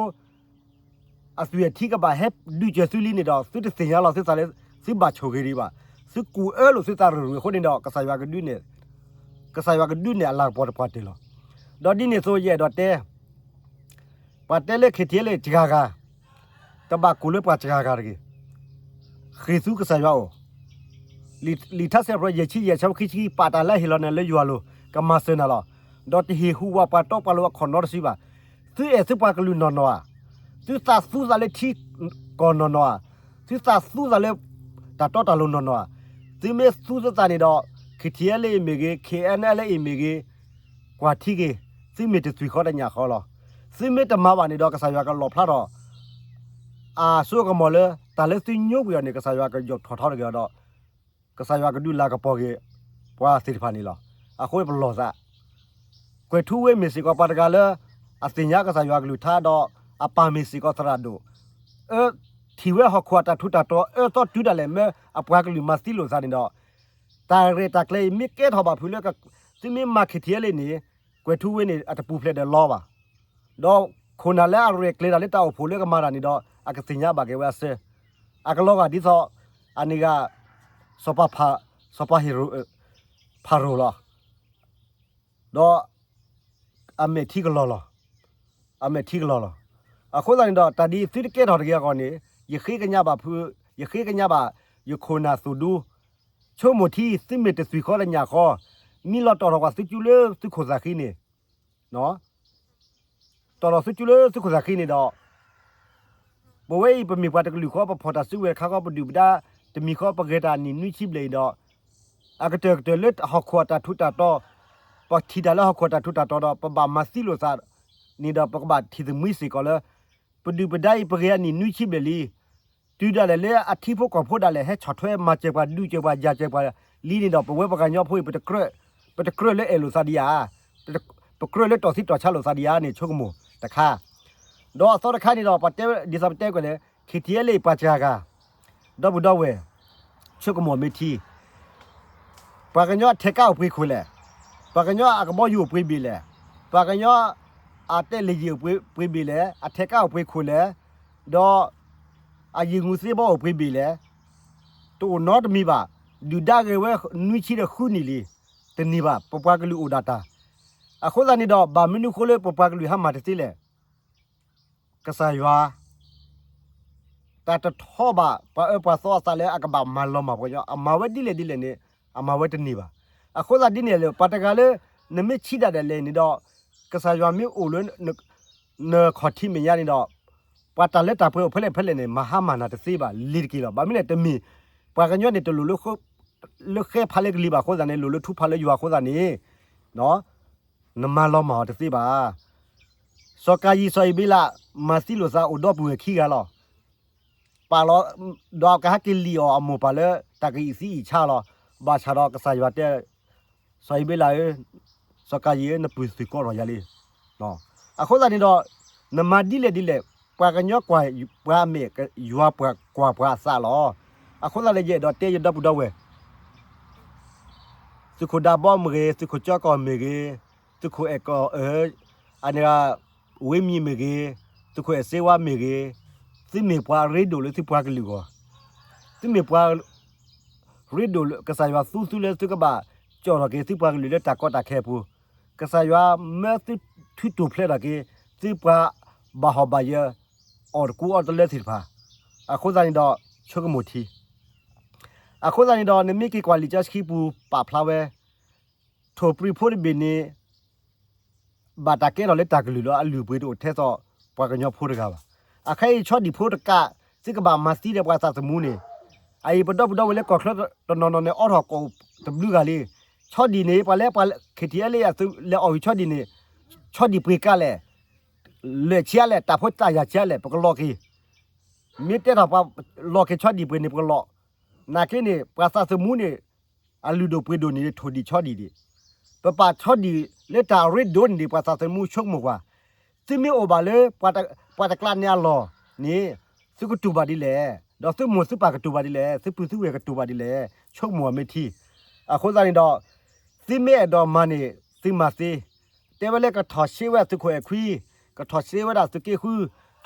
အသွံၣ်အထံကဘၣ်ဟဲဒုးစၢၤသုလံန့ၣ်ဒီး သုတသ့ၣ်ညါလီၤသုသးလၢ သုဘၣ်ဆိၣ်ဂ့ၤဒံးဘၣ်. သုကူၣ်အၢလိာ်သုသးရူၤရူၤအဃိန့ၣ်ဒီး ကစၢ်ယွၤကဒုးန့ၣ် ကစၢ်ယွၤကဒုးန့ၢ်အလၤကပီၤတပှၢ်တၢၢ်လီၤ. ဒီးဒ်န့ၣ်အသိးယအဲၣ်ဒိးတဲ ပှၤတဲလၢ ခ့ထံလၢ တဂၤဂၤ, တဘၣ်ကိၢ်လၢပှၤတဂၤဂၤတဂ့ၤ. ဃ့ၢ်သူကစၢ်ယွၤအိၣ်, လံာ်ထါစံးပတြၢၤ ယဲၢ်ဆံယဲၢ် ဆၢဖိခံဆံခံ ပာ်တၢ်လၢဟ့ၣ်လီၤနၤလၢယွၤလိၤ ကမၤစၢၤနၤလီၤ. ဒီးတဟ့ၣ်ဟူးဝးပှၤတီပှၤလိၤအခီၣ်နီတစုဘၣ်. သုအဲၣ်သုပှၤကလုာ်နီၢ်နီၢ်ဧါ, သုသးသူသးလၢထံကီၢ်နီၢ်နီၢ်ဧါ, သုသးသူသးလၢ တၢ်တီတၢ်လိၤနီၢ်နီၢ်ဧါ. သုမ့ၢ်သူသုသးန့ၣ်ဒီး ခ့ထံလၢအံၤမ့ၢ်ဂ့ၤ, ခ့အဲၣ်အဲၣ်လၢအံၤမ့ၢ်ဂ့ၤ, ကွၢ်ထံဂ့ၤ, သုမ့ၢ်တသွံၣ်ဃီတညၣ်ဃီလီၤ. သုမ့ၢ်တမၤဘၣ်န့ၣ်ဒီး ကစၢ်ယွၤကလီၣ်ဖျါထီၣ် အစိအကမီၤလၢ တၢ်လၢသုညိကွံာ်အီၤန့ၣ် ကစၢ်ယွၤကယီၣ်ထီၣ်ထီတဂ့ၤအီၤဒီး ကစၢ်ယွၤကဒုးလၤကပီၤက့ၤ ပှၤသ့ၣ်တဖၣ်န့ၣ်လီၤ. အဃိပလီၢ်သး ကွဲၤထူဝ့မ့ၢ်စ့ၢ်ကီးပှၤတဂၤလၢ အသ့ၣ်ညါကစၢ်ယွၤကလုၢ်ကထါဒီး အပၢ်မ့ၢ်စ့ၢ်ကီးသရၣ်ဒိၣ်, အၢ ထံၣ်ဝဲဟီၣ်ခိၣ်အတၢ်ထူးတၢ်တီၤ အၢသီတုၤဒၣ်လဲာ်မ့ၢ်အပှၤကလုာ်မၤသံလိာ်သးန့ၣ်ဒီး တၢ်ရဲၣ်တၢ်ကျဲၤအံၤမ့ၢ်ကဲထီၣ်ဘၣ်ဖုးလၢ သုမ့ၢ်မၤခ့ထံလံန့ၣ် ကွဲၤထူဝ့န့ၣ် အတပူၤဖျဲးဒီးလီၤဘၣ်. ဒီးခိၣ်နၢ်လၢအရဲၣ်ကျဲၤတၢ်လၢတၢ်အိၣ်ဖှိၣ်လၢကမၤတၢ်န့ၣ်ဒီး အကသ့ၣ်ညါဘၣ်က့ၤဝဲအစၢ, အကလီၤဂာ်ဒ်သိး အန့ၣ်ဂ့ၤ စီၤပၤ စီၤပၤဟ့ရိၣ် ဖၤရိၣ်လီၤ. ဒီး အမဲာ်ထံကလီၤလီၤ, အမဲာ်ထံကလီၤလီၤ. အဃိသတးန့ၣ်ဒီး တၢ်ဒ်သုတကဲထီၣ်တဂ့ၤအဂီၢ်န့ၣ် ယဃ့ကညးဘၣ်ဖုး, ယဃ့ကညးဘၣ် ယခိၣ်နၢ်သိၣ်ဒူ, ဆိကမိၣ်ထံ သုမ့ၢ်တသွံၣ်ဃီတညၣ်ဃီ, မ့ၢ်လီၤတီၢ်ထီၣ်ကွၢ်သုကၠူလၢသုခိၣ်သၣ်ဃံန့ၣ် တီၢ်ထီၣ်သုကၠူလၢသုခိၣ်သၣ်ဃံန့ၣ်ဒီး ပဝဲအံၤပမ့ၢ်ပှၤတကလုာ်ဃီ ပဖီၣ်တၢ်စုကဝဲၤတခါဃီ ပဒုၣ်ပဒါတမံၤဃီ ပဂဲၤတၢ်နံၣ်နွံဆံဘျဲၣ်အံၤဒီး အကတၢၢ်ကတၢၢ်လၢဟီၣ်ခိၣ်အတၢ်ထူးတၢ်တီၤ, ပထံၣ်တၢ်လၢဟီၣ်ခိၣ်အတၢ်ထူးတၢ်တီၤဒီး ပဘၣ်မၤသံလိာ်သးန့ၣ်ဒီး ပကဘၣ်ထံၣ်သမံစ့ၢ်ကီးလၢ ပဒုၣ်ပဒါအံၤ ပဂဲၤအနံၣ်နွံဆံဘျဲၣ်လံ တုၤဒၣ်လဲာ်လၢအထံဖိကီၢ်ဖိဒၣ်လဲာ် ဟဲဆီၣ်ထွဲမၤစၢၤပှၤ ဒုးစၢၤပှၤ ယၤစၢၤပှၤလံန့ၣ်ဒီး ပဝဲပှၤကညီဖိအံၤ ပတကြၢး, ပတကြၢးလၢအဲၣ်လိာ်သးဒံးဧါ, ပကြၢးလၢတီၢ်သံတီၢ်ဆါလိာ်သးဒံးဧါန့ၣ် ဆိကမိၣ်တခါ. ဒီးအသီတခါန့ၣ်ဒီး ပှၤတဲဒ်သိးပတဲကွၢ်န့ၣ် ခ့ထံလံ ပှၤစှၤဂၤ ဒီပုၢ်ဒီဝဲၢ် ဆိကမိၣ်မ့ၢ်ထံ ပှၤကညီအထဲးကါအိၣ်ပှ့ၤခိၣ်လဲၣ်, ပှၤကညီအကဘီယူၤအိၣ်ပှ့ၤဘ့ၣ်လဲၣ်, ပှၤကညီအတဲလၢယံၤအိၣ်ပှ့ၤဘ့ၣ်လဲၣ်, အထဲးကါအိၣ်ပှ့ၤခိၣ်လဲၣ်, ဒီး အယံၤငုာ်သ့ဘီအိၣ်ပှ့ၤဘ့ၣ်လဲၣ်, တအိၣ်နီတမံၤဘၣ်, ဒုၣ်ဒါဂဲၤဝဲနွံဆံဒီးဃုနံၣ်လံ, တန့ၢ်ဘၣ် ပပှၤကလုာ်အိၣ်ဒၣ်တၢ်. အဃိသတးန့ၣ်ဒီး ဘၣ်မနုၤဃိလၢပပှၤကလုာ်ဟးမၤတသ့လဲၣ်. ကစၢ်ယွၤ တၢ်တထီဘၣ် ပှၤအၢပှၤသီအသးလၢအကဘၣ်မၤလီၤမၢ်ပှၤကညီ အမၤဝဲဒ်လဲၣ်ဒ်လဲၣ်န့ၣ် အမၤဝဲတန့ၢ်ဘၣ်. အဃိသတးဒ်န့ၣ်လၢ ပှၤတဂၤလၢ နမ့ၢ်ဆံးဒၣ်ဒၣ်လဲာ်န့ၣ်ဒီး ကစၢ်ယွၤမ့ၢ်အိၣ်လၢ နခီၣ်ထံးမဲာ်ညါန့ၣ်ဒီး ပှၤတၢ်လၢတၢ်ပှဲၤအိၣ်ဖဲလဲၣ်ဖဲလဲၣ်န့ၣ် မၤဟါမၢ်နၤတသ့ဘၣ် လ့ၤတက့ၢ်လီၤ. ဘၣ်မနုၤလဲၣ်တမ့ၢ် ပှၤကညီန့ၣ် တလိၣ်လၢ လၢဃဲဖးလၢကလံၤဘၣ်အဃိသတးန့ၣ် လိၣ်လၢထူဖးလၢယွၤအဃိသတးန့ၣ် နမၤလီၤမၢ်အီၤတသ့ဘၣ်. စီၤကၤယံၤစီၤအ့ဘ့လး မၤသံလိာ်သးအိၣ်ဒီပုၢ်ဝဲၢ်ခံဂၤလီၤ. ပာ်လီၤ ဒီးကဟဲက့ၤလံၣ်အီၤအမိၢ်ပၢ်လၢတၢ်ကအံၣ်သံအံၣ်ဆါလီၤ. ဘၣ်ဆၣ်ဒီးကစၢ်ယွၤတဲ စီၤအ့ဘ့လးဧၢ, စီၤကၤယံၤဧၢ, နပုၢ်သံၣ်ကိးထီၣ်ယၤလံ. အဃိသတးန့ၣ်ဒီး နမၤဒ်လဲၣ်ဒ်လဲၣ် ပှၤကညီကွၢ်ပှၤအမဲာ် ယွၤပှၤကွၢ်ပှၤအသးလီၤ. အဃိသတးန့ၣ် ယအဲၣ်ဒိးတဲယဒီပုၢ်ဒီဝဲၢ် သုးခိၣ်ဒးဘီမ့ၢ်ဂ့ၤ, သုးခိၣ်ကၠီကီၢ်မ့ၢ်ဂ့ၤ, သုးခိၣ်အဲၣ်ကီၢ်အၢ, အန့ၣ် ဝ့မံၤမ့ၢ်ဂ့ၤ, သုးခိၣ်အဲၣ်စ့ဝါမ့ၢ်ဂ့ၤ, သုမ့ၢ်ပှၤရ့ဒိၣ်လၢသုပှၤကလုာ်အဂီၢ်, သုမ့ၢ်ပှၤ ရ့ဒိၣ်လၢ ကစၢ်ယွၤသူသုလၢသုကဘၣ်ကၠီၣ်ထီၣ်က့ၤသုပှၤကလုာ်လၢတၢ်ကီတၢ်ခဲအပူၤ, ကစၢ်ယွၤမၢသုထုးတိာ်ဖျဲးထီၣ်က့ၤ သုပှၤဘၣ်ဟီၣ်ဘၣ်ယၢၤ အီၣ်တကူအီတလၢသ့ၣ်တဖၣ်, အဃိသတးန့ၣ်ဒီး ဆိကမိၣ်ထံ အဃိသတးန့ၣ်ဒီး နမ့ၢ်က့ၤကွၢ်လံာ်စီဆှံပူၤပာ်ဖျါဝဲ ထိၣ်ပြံဖိတဘ့ၣ်န့ၣ် ဘၣ်တၢ်ကဲထီၣ်လၢတၢ်ကလုၢ်လီၤအလုၢ်အပှ့ၤတအိၣ်ထဲသိးပှၤကညီဖိတဂၤဘၣ်. အခဲအံၤဆီဒံၣ်ဖိတကး သုကဘၣ်မၤသံဒီးပှၤသးသမူန့ၣ်, အအံၤပဒီပုၢ်ဒီဝဲၢ်လၢကီၢ်ချၢတနီၤနီၤန့ၣ် အိးထီၣ်ကိးတဘျုးဂၤလံ. ဆီဒံၣ်န့ၣ် ပှၤလၢပှၤ ခ့ထံအဲလ့ အသုးလဲၤအီၣ်ဝံၤဆီဒံၣ်န့ၣ်, ဆီဒံၣ်ပှ့ၤကါလဲၣ်, လဲၤဆံးအါလဲၣ်, တၢ်ဖိတၢ်ယာ်ဆံးအါလဲၣ် ပကလီၤက့ၤ မ့ၢ်တဲထီၣ်ပှၤလီၤက့ၤဆီဒံၣ်ပှ့ၤန့ၣ် ပကလီၤ. နာ်က့န့ၣ် ပှၤသးသမူန့ၣ် အလုၢ်ဒိၣ်ပှ့ၤဒိၣ်န့ၣ် ထိၣ်ဒံၣ်ဆီဒံၣ်ဒံး, ပပာ်ဆီဒံၣ်လၢတၢ်အရ့ဒိၣ်န့ၣ်ဒံး ပှၤသးသမူဆိကမိၣ်ကွၢ်, သုမ့ၢ်အိၣ်ဘၣ်လၢ ပှၤတကျးန့ၣ်အလီၢ်န့ၣ် သုကတူၢ်ဘၣ်ဒ်လဲၣ်, ဒီးသုမိၢ်သုပၢ်ကတူၢ်ဘၣ်ဒ်လဲၣ်, သုပုၢ်သုဝဲၢ်ကတူၢ်ဘၣ်ဒ်လဲၣ်, ဆိကမိၣ်အီၤမ့ၢ်ထံ. အဃိသတးန့ၣ်ဒီး သုမ့ၢ်အဲၣ်ဒိးမၤန့ၣ် သုမၤသ့, တဲဝဲလၢကထီၣ်ဆ့ဝဲသုးခိၣ်အဲၣ်ခွံ, ကထီၣ်ဆ့ဝဲဒၣ်သုးက့ဃု,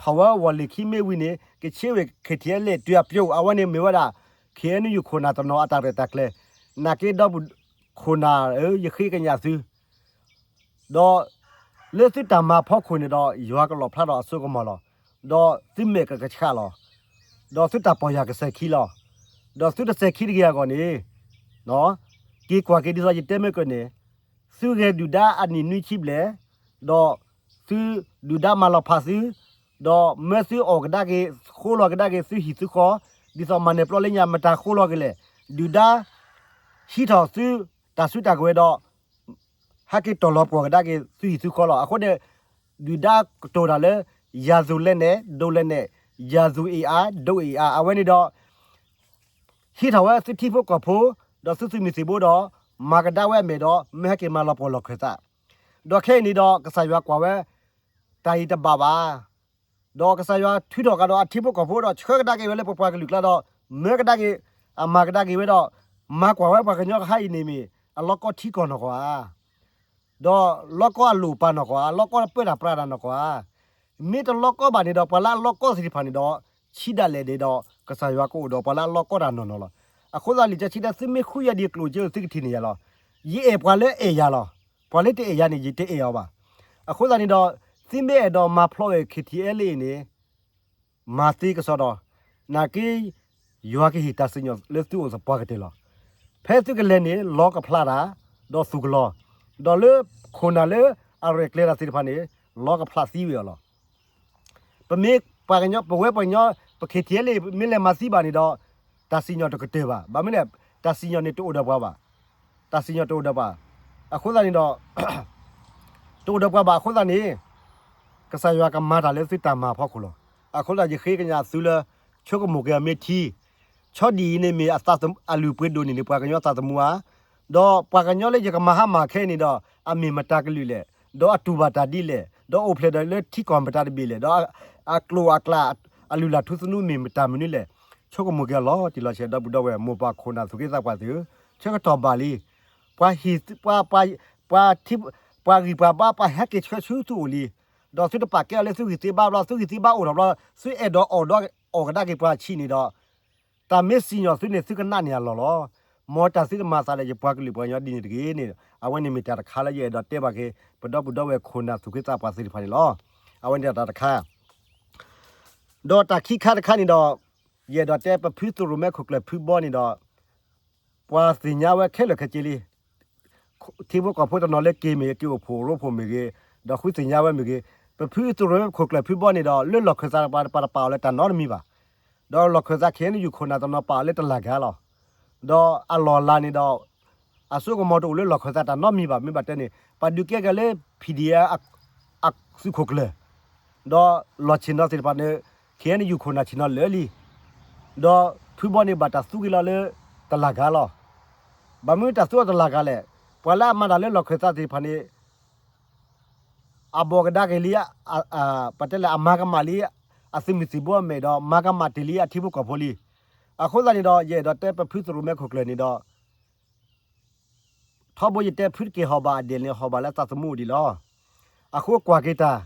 ထီၣ်ဝဲဝီၢ်လ့ၢ်ခံမ့ၢ်ဝံၤန့ၣ် ကဆ့ဝဲ KTLA တုၤအပျိၢ် အဝဲန့ၣ်မ့ၢ်ဝဲဒၣ် KNU ခိၣ်နၢ်တနီၤအတၢ်ရဲၣ်တၢ်ကျဲၤ, နာ်က့ဒီပုၢ်ခိၣ်နၢ်ဧၢ ယဃ့ကညးသု ဒီးလၢသုတၢ်မၤအဖီခိၣ်န့ၣ်ဒီး ယွၤကလီၣ်ဖျါထီၣ်အစိကမီၤလီၤ. ဒီးသုမဲာ်ကကဆှးလီၤ. ဒီးသုတၢ်ပီၢ်ယၢ်ကစဲၤခံလီၤ. ဒီးသုတစဲၤခံတဂ့ၤအဂီၢ်န့ၣ်, က့ၤကွၢ်က့ၤဒ်သိးယတဲမ့ၢ်ကၢၢ်န့ၣ်, သုဂဲၤဒုၣ်ဒါအနံၣ်နွံဆံဘျဲၣ်, ဒီးသုဒုၣ်ဒါမၤလီၤဖးသု, ဒီးမၢသုအီၣ်ကဒါက့ၤ ဃိလီၤကဒါက့ၤသုဟံၣ်သုဃီ, ဒ်သိးမၤနၢၤပျီလၢညါ မတၤဃိလီၤက့ၤလဲၣ်, ဒုၣ်ဒါ ဟံးထီၣ်သုတၢ်စုတၢ်ကဝဲၤဒီး ဟဲက့ၤတီၢ်လီၤပှီၢ်ကဒါက့ၤသုဟံၣ်သုဃီလီၤ. အဃိန့ၣ် ဒုၣ်ဒါကတိၤတၢ်လၢ ယၤသူလဲနဲၣ် ဒိလဲနဲၣ်, ယၤသူအ့ၣ်အါ ဒိအ့ၣ်အါ အဝဲန့ၣ်ဒီး ဟံးထီၣ်ဝဲသုထံဖိကီၢ်ဖိ ဒီးသုသုးမုၢ်သံၣ်ဘိဒီး မၤကဒါဝဲအမဲာ်ဒီး မၢဟဲက့ၤမၤလီၤပှီၢ်လီၢ်ခၢၣ်သး, ဒီးခဲအံၤန့ၣ်ဒီး ကစၢ်ယွၤကွၢ်ဝဲ တၢ်အံၤတဘၣ်ဘၣ် ဒီးကစၢ်ယွၤထုးထီၣ်ကဒီးအထံဖိကီၢ်ဖိဒီး ဆှၢကဒါက့ၤဝဲလၢပပှၤကလုာ်ကျါဒီး မၢကဒါက့ၤ အမၤကဒါက့ၤဝဲဒီး မၤကွၢ်ဝဲပှၤကညီကဟါအံၤန့ၣ်မ့ၢ် အလီၢ်ကီထံကီၢ်နီၢ်ကီၢ်ဧါ, ဒီးလီၢ်ကီအလိၣ်ပာ်နီၢ်ကီၢ်ဧါ, လီၢ်ကီတပၢတၢ်ပြးတၢ်နီၢ်ကီၢ်ဧါ, မ့ၢ်တလီၢ်ကီဘၣ်န့ၣ်ဒီး ပှၤလၢအလီၢ်ကီသ့ၣ်တဖၣ်န့ၣ်ဒီး ဆံးဒၣ်လဲာ်န့ၣ်ဒီး ကစၢ်ယွၤကအိၣ်ဒီးပှၤလၢအလီၢ်ကီတၢ်နီၢ်နီၢ်လီၤ. အဃိသတးလံာ်စီဆှံတဲ သုမ့ၢ်ဃုယၤဒ်အကျိၣ်စ့ သုကထံၣ်န့ၢ်ယၤလီၤ. ယအဲၣ်ပှၤလၢအဲၣ်ယၤလီၤ. ပှၤလၢတအဲၣ်ယၤန့ၣ် ယတအဲၣ်အီၤဘၣ်. အဃိသတးန့ၣ်ဒီး သုမ့ၢ်အဲၣ်ဒိးမၤဖျိးဝဲ KTLA အံၤန့ၣ် မၤသ့ကစီဒီ, နာ်က့ ယွၤကဟ့ၣ်တၢ်စံၣ်ညီၣ်လၢသုအိၣ်သပှၢ်ကတၢၢ်လီၤ. ဖဲသုကလဲၤန့ၣ် လီကဖျါတၢ်, ဒီးသူၣ်ကလီၤ, ဒီးလၢခိၣ်နၢ်လၢအရဲၣ်ကျဲၤတၢ်သ့ၣ်တဖၣ်န့ၣ် လီကဖျါသံဝဲအီၤလီၤ. ပမ့ၢ်ပှၤကညီ ပဝဲပှၤကညီ ပ KTLA မ့ၢ်လဲၤမၤသံဘၣ်န့ၣ်ဒီး တၢ်စံၣ်ညီၣ်တကတၢၢ်ဘၣ်. ဘၣ်မနုၤလဲၣ်, တၢ်စံၣ်ညီၣ်န့ၣ်တအိၣ်ဒီးပှၤဘၣ်. တၢ်စံၣ်ညီၣ်တအိၣ်ဒီးပှၤ. အဃိသတးန့ၣ်ဒီး တအိၣ်ဒီးပှၤဘၣ်အဃိသတးန့ၣ် ကစၢ်ယွၤကမၤတၢ်လၢသုတၢ်မၤအဖီခိၣ်လီၤ. အဃိသတးယဃ့ကညးသုလၢ ဆိကမိၣ်က့ၤအီၤမ့ၢ်ထံ, ဆီဒံၣ်အံၤန့ၣ်မ့ၢ်အသးသမူ အလုၢ်အပှ့ၤဒိၣ်န့ၢ်န့ၣ် ပှၤကညီသးသမူဧါ, ဒီးပှၤကညီလၢယကမၤဟါမၢ်ခဲအံၤန့ၣ်ဒီး အမ့ၢ်မတၤကလုာ်လဲၣ်, ဒီးအတူၢ်ဘၣ်တၢ်ဒ်လဲၣ်, ဒီးအိၣ်ဖျဲၣ်ဒီးလၢထံကီၢ်မတၤတဘ့ၣ်လဲၣ်, ဒီးအကျိာ်အကျဲ အလုၢ်အလၢ်ထူသနူမ့ၢ်မတၤမနုၤလဲၣ်, ဆိကမိၣ်က့ၤအီၤလီၤတံၢ်လီၤဆဲး ဒီပုၢ်ဒီဝဲၢ် မိၢ်ပၢ်ခိၣ်နၢ်သူၣ်က့သးပှၢ်သ့ၣ်ဧၢ, ဆၢကတီၢ်ဘၣ်လံ. ပှၤဟ့ၣ် ပှၤ ပှၤ ပှၤထံ ပှၤဂံၢ်ပှၤဘါ ပှၤဟဲက့ၤဆှၢဆူသုအိၣ်လံ. ဒီးသုတပာ်ကဲအီၤလၢသုဂံၢ်သုဘါဘျီ သုဂံၢ်သုဘါအိၣ်ထီၣ်ဘျီ သုအဲၣ်ဒိးအီၣ်ဒီးအီၣ်ကဒါက့ၤပှၤဆံးန့ၣ်ဒီး တၢ်မ့ၢ်စံၣ်ညီၣ်သုန့ၣ် သုကနးန့ၢ်အလီၢ်လီၤ. မ်တၢ်သုတမၤသးဒီးယပှၤကလုာ်ပှၤကညီဒ်န့ၣ်တဂ့ၤန့ၣ် အဝဲန့ၣ်မ့ၢ်တၢ်တခါလၢယအဲၣ်ဒိးတဲဘၣ်က့ၤ ပဒီပုၢ်ဒီဝဲၢ်ခိၣ်နၢ်သူၣ်က့သးပှၢ်သ့ၣ်တဖၣ်န့ၣ်လီၤ. အဝဲန့ၣ်တၢ်တခါ ဒီးတၢ်ခံခါတခါန့ၣ်ဒီး ယအဲၣ်ဒိးတဲပဖုသရိၣ်မဲခိၣ်ကျၢၢ်ဖုဘီန့ၣ်ဒီး ပှၤသ့ၣ်ညါဝဲခဲလၢာ်ခဲဆ့လံ. ထံဖိကီၢ်ဖိတနီၤလၢက့ၤမ့ၢ်ဂ့ၤ က့ၤအိၣ်ဖှိၣ်ရိဖှိၣ်မ့ၢ်ဂ့ၤ, ဒီးဃုသ့ၣ်ညါဝဲမ့ၢ်ဂ့ၤ, ပဖုသရိၣ်မဲခိၣ်ကျၢၢ်ဖုဘီန့ၣ်ဒီး လၢလီၢ်ခၢၣ်သးတပၤတပၤတပာ်အီၤလၢတၢ်နီတမံၤဘၣ်. ဒီးလီၢ်ခၢၣ်သး KNU ခိၣ်နၢ်တနီၤပာ်အီၤလၢတလၢ်ဂၤလီၤ. ဒီးအလီၢ်အလၤန့ၣ်ဒီး အစိကမီၤတအိၣ်လၢလီၢ်ခၢၣ်သးတၢ်နီတမံၤဘၣ်. မ့ၢ်ဘၣ်တဲန့ၣ် ပှၤဒုးကဲက့ၤလၢ PDF အသုးခိၣ်ကျၢၢ်, ဒီးလီၢ်ဆ့ၣ်နီၤသ့ၣ်တဖၣ်န့ၣ် KNU ခိၣ်နၢ်ဆ့ၣ်နီၤလၢာ်လံ. ဒီးဖုဘီန့ၣ်ဘၣ်တၢ်သူက့ၤလီၤလၢတလၢ်ဂၤလီၤ. ဘၣ်မနုၤတၢ်သူအီၤတလၢ်ဂၤလဲၣ်, ပှၤလၢအမၤတၢ်လၢလီၢ်ခၢၣ်သးသ့ၣ်တဖၣ်န့ၣ် အဘီၣ်ကဒါက့ၤလံ, ပတဲလဲၣ် အမၤကမၣ်လံ အသုးမုၢ်သံၣ်ဘိအမဲာ်ဒီး မၤကမၣ်တ့ၢ်လံအထံဖိကီၢ်ဖိလံ. အဃိသတးန့ၣ်ဒီး ယအဲၣ်ဒိးတဲပဖုသရိၣ်မဲခိၣ်ကျၢၢ်န့ၣ်ဒီး ထီဘိယတဲဖုတက့ၢ်ဟီၣ်ဘၣ်အဒဲးန့ၣ် ဟီၣ်ဘၣ်လၢသးသမူအိၣ်ဒံးလီၤ. အဃိကွၢ်က့ၤတၢ်,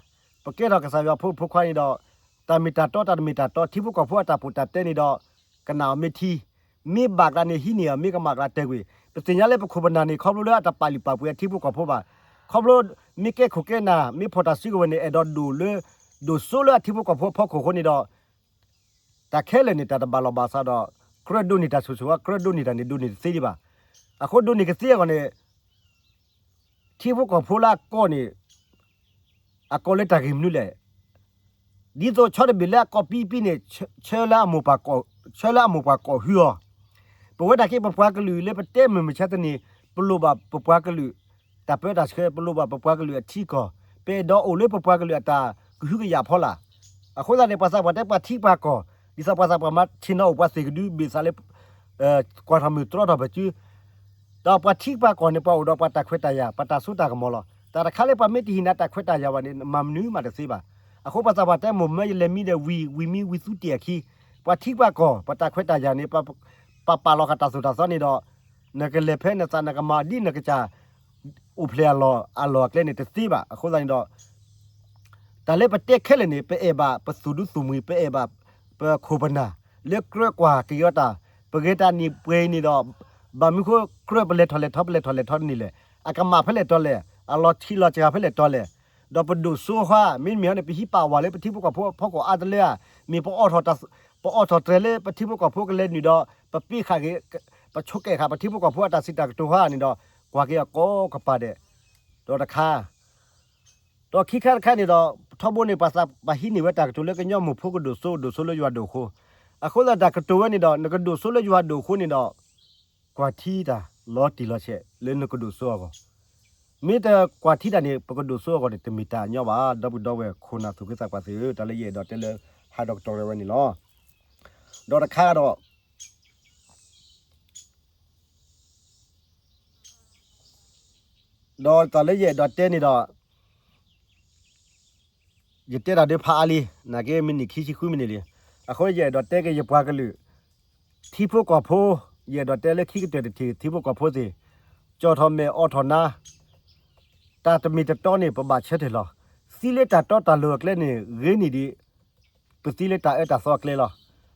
ပကဲထီၣ်ကစၢ်ယွၤဖိမုၣ်ဖိခွါန့ၣ်ဒီး တၢ်မ့ၢ်တၢ်တီ တၢ်တမ့ၢ်တၢ်တီ ထံဖိကီၢ်ဖိအတၢ်ပူတၢ်တဲန့ၣ်ဒီး ကနၣ်အီၤမ့ၢ်ထံ, မ့ၢ်ဘၣ်ကျါန့ၣ်ဟံးန့ၢ်အီၤ မ့ၢ်ကမၣ်ကျါတဲာ်ကွံာ်. ပသ့ၣ်ညါလၢပခိၣ်ပနၢ်န့ၣ် ခီဖျိလၢအတပာ်လုၢ်ပာ်ပှ့ၤအထံဖိကီၢ်ဖိဘၣ်. ခီဖျိမ့ၢ်ကဲခိၣ်ကဲနၢ် မ့ၢ်ဖီၣ်တၢ်စုကဝဲၤန့ၣ် အဲၣ်ဒိးဒိၣ်လၢ ဒိၣ်စိလၢအထံဖိကီၢ်ဖိအဖီခိၣ်အဃိန့ၣ်ဒီး တၢ်ခဲလၢာ်န့ၣ် တၢ်တဘၣ်လီၢ်ဘၣ်စးဒီး ကြၢးဒိးန့ၢ်တၢ်ဆိၣ်ဆိၣ်ဝဲ ကြၢးဒိးန့ၢ်တၢ်န့ၣ် ဒိးန့ၢ်တသ့ဒံးဘၣ်. အဃိဒိးန့ၢ်ကသ့အဂီၢ်န့ၣ် ထံဖိကီၢ်ဖိလၢအကီၢ်န့ၣ် အကီၢ်လၢတၢ်ဂ့ၢ်မနုၤလဲၣ်. ဒ်သိးဆီတဘ့ၣ်လၢအကီၢ်ပံပံန့ၣ် ဆၢလၢအမိၢ်ပှၢ်ကီၢ် ဆၢလၢအမိၢ်ပှၢ်ကီၢ်ဟုအီၤ, ပဝဲဒၣ်က့ ပပှၤကလုာ်လၢပတဲမုၢ်မဆါတနံၤ ပလိၣ်ဘၣ်ပပှၤကလုာ် တၢ်ပၢတၢ်ဆှၢ ပလိၣ်ဘၣ်ပပှၤကလုာ်အထံအကီၢ်, ပအဲၣ်ဒိးအိၣ်လၢပပှၤကလုာ်အတၢ်ကဟုကယာ်ဖီလာ်. အဃိသတးန့ၣ် ပှၤသးပှၢ်တဲပှၤထံပှၤကီၢ် ဒ်သိးပှၤသးပှၢ်မၤဆ့ၣ်နီၤအိၣ် ပှၤသ့ၣ်ကဒုဘ့ၣ်သးလၢ ကွၢ်ထီၣ်မုၢ်တြီထီၣ်ပစု ဒီးပှၤထံပှၤကီၢ်န့ၣ် ပှၤအိၣ်ဒီးပှၤတၢ်ခွဲးတၢ်ယာ် ပှၤတၢ်စိတၢ်ကမီၤလီၤ. တၢ်တခါလၢပှၤမ့ၢ်တဟံးန့ၢ်တၢ်ခွဲးတၢ်ယာ်ဘၣ်န့ၣ် မၤမနုၤမးတသ့ဘၣ်. အဃိပှၤသးပှၢ်တဲမိၢ်မၢယလဲၤမံဒီးဝံၤ ဝံၤမံဝံၤသူတ့ၢ်အခံ, ပှၤထံပှၤကီၢ် ပှၤတၢ်ခွဲးတၢ်ယာ်န့ၣ် ပပာ်လီၤဃာ်တၢ်သိၣ်တၢ်သီန့ၣ်ဒီး နကလဲၤဖဲနသး နကမၤဒ်နကစၢ် အိၣ်ဖျဲၣ်အလီၢ်အလီၢ်အကျဲန့ၣ်တသ့ဘၣ်. အဃိသတးန့ၣ်ဒီး တၢ်လၢပတဲခဲလၢာ်န့ၣ် ပအဲၣ်ဘၣ်ပသူၣ်ဒူသူၣ်မှံၤ ပအဲၣ်ဘၣ်ပခိၣ်ပနၢ် လၢကြၢးကွၢ်က့ၤအီၤတၢ် ပဂဲၤတၢ်နံၣ်ပှဲၤအံၤန့ၣ်ဒီး ဘၣ်မနုၤဃိကြၢးပလဲၤထီၣ်လဲၤထီ ပလဲၤထီၣ်လဲၤထီန့ၣ်လဲၣ်, အကမၣ်ဖဲလဲၣ်တီလဲၣ်, အလီၤထံးလီၤစှၤဖဲလဲၣ်တီလဲၣ်, ဒီးပဒိၣ်စိဟါ မ့တမ့ၢ်ဟီန့ၣ် ပဟံးပာ်ဝးလၢပထံဖိကီၢ်ဖိအဖီခိၣ်အါတလၢဧါ, မ့ၢ်ပအိးထီၣ်တြဲၤလၢပထံဖိကီၢ်ဖိကလဲၤနုာ်ဒီး ပပ့ဃာ်က့ၤ ပဆိးကဲဃာ်ပထံဖိကီၢ်ဖိအတၢ်စံးတၢ်ကတိၤဟါန့ၣ်ဒီး ကွၢ်က့ၤအီၤကိးကပၤဒဲး, ဒီးတခါ ဒီးခံခါတခါန့ၣ်ဒီး ထီဘိန့ၣ် ပှၤသးပှၢ်ဟံးန့ၢ်ဝဲတၢ်ကတိၤလၢကညီမိၢ်ဖိကဒိၣ်စိ ဒိၣ်စိလၢယွၤဒိၣ်အဃိ, အဃိသတးတၢ်ကတိၤဝဲန့ၣ်ဒီး နကဒိၣ်စိလၢယွၤဒိၣ်အဃိန့ၣ်ဒီး ကွၢ်ထံတၢ်လီၤတံၢ်လီၤဆဲးလၢနကဒိၣ်စိအဂီၢ်, မ့ၢ်တကွၢ်ထံတၢ်န့ၣ် ပကဒိၣ်စိအဂီၢ်န့ၣ် တမ့ၢ်တၢ်ညီဘၣ်. ဒီပုၢ်ဒီဝဲၢ်ခိၣ်နၢ်သူၣ်က့သးပှၢ်သ့ၣ်ဧၢ, တၢ်လၢယအဲၣ်ဒိးတဲလၢဟးဒီးကတီၢ်ရဲၣ်ဝဲန့ၣ်လီၤ. ဒီးတခါဒီး ဒီးတၢ်လၢယအဲၣ်ဒိးတဲန့ၣ်ဒီး ယတဲတၢ်ဒုးဖးအါလံ, နာ်က့မံးနံးခံဆံဃုမံးနံးလံ. အဃိယအဲၣ်ဒိးတဲက့ၤယပှၤကလုာ် ထံဖိကီၢ်ဖိ, ယအဲၣ်ဒိးတဲလၢခံကတၢၢ်တထံၣ် ထံဖိကီၢ်ဖိသ့ၣ်, ကၠီၣ်ထီၣ်မဲာ်အိးထီၣ်နါ, တၢ်တမ့ၢ်တတီန့ၣ် ပဘၣ်ဆၢထၢၣ်လီၤ. သံလၢတၢ်တီတၢ်လိၤအကျဲန့ၣ် ဂ့ၤန့ၢ်ဒံး ပသံလၢတၢ်အၢတၢ်သီအကျဲလီၤ.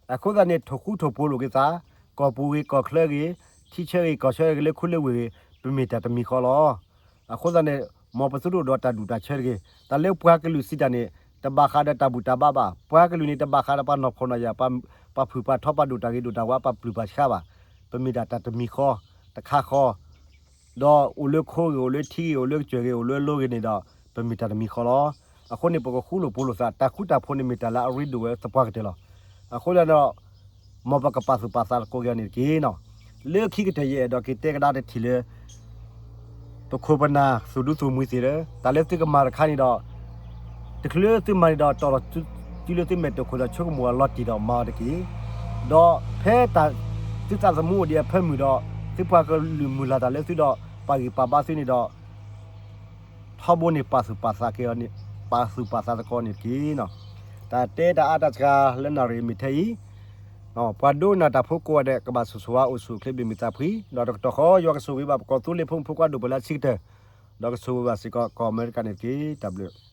အဃိသတးန့ၣ် ထိၣ်ဃူထိၣ်ဖိးလိာ်က့ၤသး, ကီၢ်ပူၤဂ့ၤ ကီၢ်ချၢဂ့ၤ, ထံဆၢဂ့ၤ ကီၢ်ဆၢဂ့ၤ လၢခိလၢဝ့ၢ်ဂ့ၤ, ပမ့ၢ်တၢ်တမံၤဃီလီၤ. အဃိသတးန့ၣ် မ်ပသုတအိၣ်ဒီးတၢ်ဒူၣ်တၢ်ဆၢတဂ့ၤ. တၢ်လၢပှၤကလုာ်စံးတၢ်န့ၣ် တဘၣ်ဃးဒီးတၢ်ဘူၣ်တၢ်ဘါဘၣ်. ပှၤကလုာ်န့ၣ် တဘၣ်ဃးဒီးပှၤနီၢ်ခိနီၢ်ယာ်, ပှၤဖုၣ်ပှၤထီ ပှၤဒိၣ်တၢ်ဂ့ၤဒိၣ်တၢ်ဝါ, ပှၤပျုၢ်ပှၤဆှါဘၣ်. ပမ့ၢ်ဒၣ်တၢ်တမံၤဃီ, တခါဃီ ဒီးအိၣ်လၢခိဂ့ၤ, အိၣ်လၢထံဂ့ၤ, အိၣ်လၢကစၢၢ်ဂ့ၤ, အိၣ်လၢလိဂ့ၤန့ၣ်ဒီး ပမ့ၢ်တၢ်တမံၤဃီလီၤ. အဃိန့ၣ် ပကဃူလိာ်ဖိးလိာ်သး, တၢ်ဃူတၢ်ဖိးန့ၣ်မ့ၢ်တၢ်လၢအရ့ဒိၣ်ဝဲသပှၢ်ကတၢၢ်လီၤ. အဃိသတးဒီး မ်ပကပာ်သူၣ်ပာ်သးသကိးက့ၤအီၤန့ၣ်တက့ၢ်နီၤ. လၢခံကတၢၢ်ယအဲၣ်ဒိးက့ၤတဲကဒါတထံၣ်လၢ ပခိၣ်ပနၢ်သူၣ်ဒူသူၣ်မှံၤသ့ၣ်ဧၢ, တၢ်လၢသုကမၤတခါန့ၣ်ဒီး တချုးလၢသုမၤန့ၣ်ဒီး တီၢ်လီၤစုလၢသုမဲာ်တီၢ်ခိၣ်ဒီးဆိကမိၣ်အလီၤတံၢ်ဒီးမၤအီၤတက့ၢ်. ဒီးဖဲတၢ်သုသးသမူအိၣ်ဒံးအဖၢမုၢ်ဒီး သုပှၤကလုာ်မုၢ်လၢ်တၢ်လၢသုဒီး ပာ်ဂံၢ်ပာ်ဘါသုန့ၣ်ဒီး ထီဘိန့ၣ် ပာ်သူၣ်ပာ်သးက့ၤအီၤန့ၣ်, ပာ်သူၣ်ပာ်သးသကိးန့ၣ်တက့ၢ်နီၤ. တၢ်တဲတၢ်အါတၢ်စှၤလၢနၣ်ရံၣ်မ့ၢ်ထဲအံၤ ပှၤဒိကနၣ်တၢ်ဖိကိးဂၤဒဲး ကဘၣ်ဆိၣ်ဂ့ၤဆိၣ်ဝါ အိၣ်ဆူၣ်အိၣ်ချ့ ဘၣ်မုာ်သးဖှံ, ဒီးတကတီၢ်ဃီ ယွၤကဆိၣ်ဂ့ၤဘၣ်ပကီၢ်သူလ့ၤဖိမုၣ်ဖိခွါဒိၣ်ပှၤလၢအဆံးကတၢၢ်, ဒီးကဆိၣ်ဂ့ၤဘၣ်စ့ၢ်ကီးကီၢ်အမဲရကၤန့ၣ်တက့ၢ်. တၢ်ဘျုး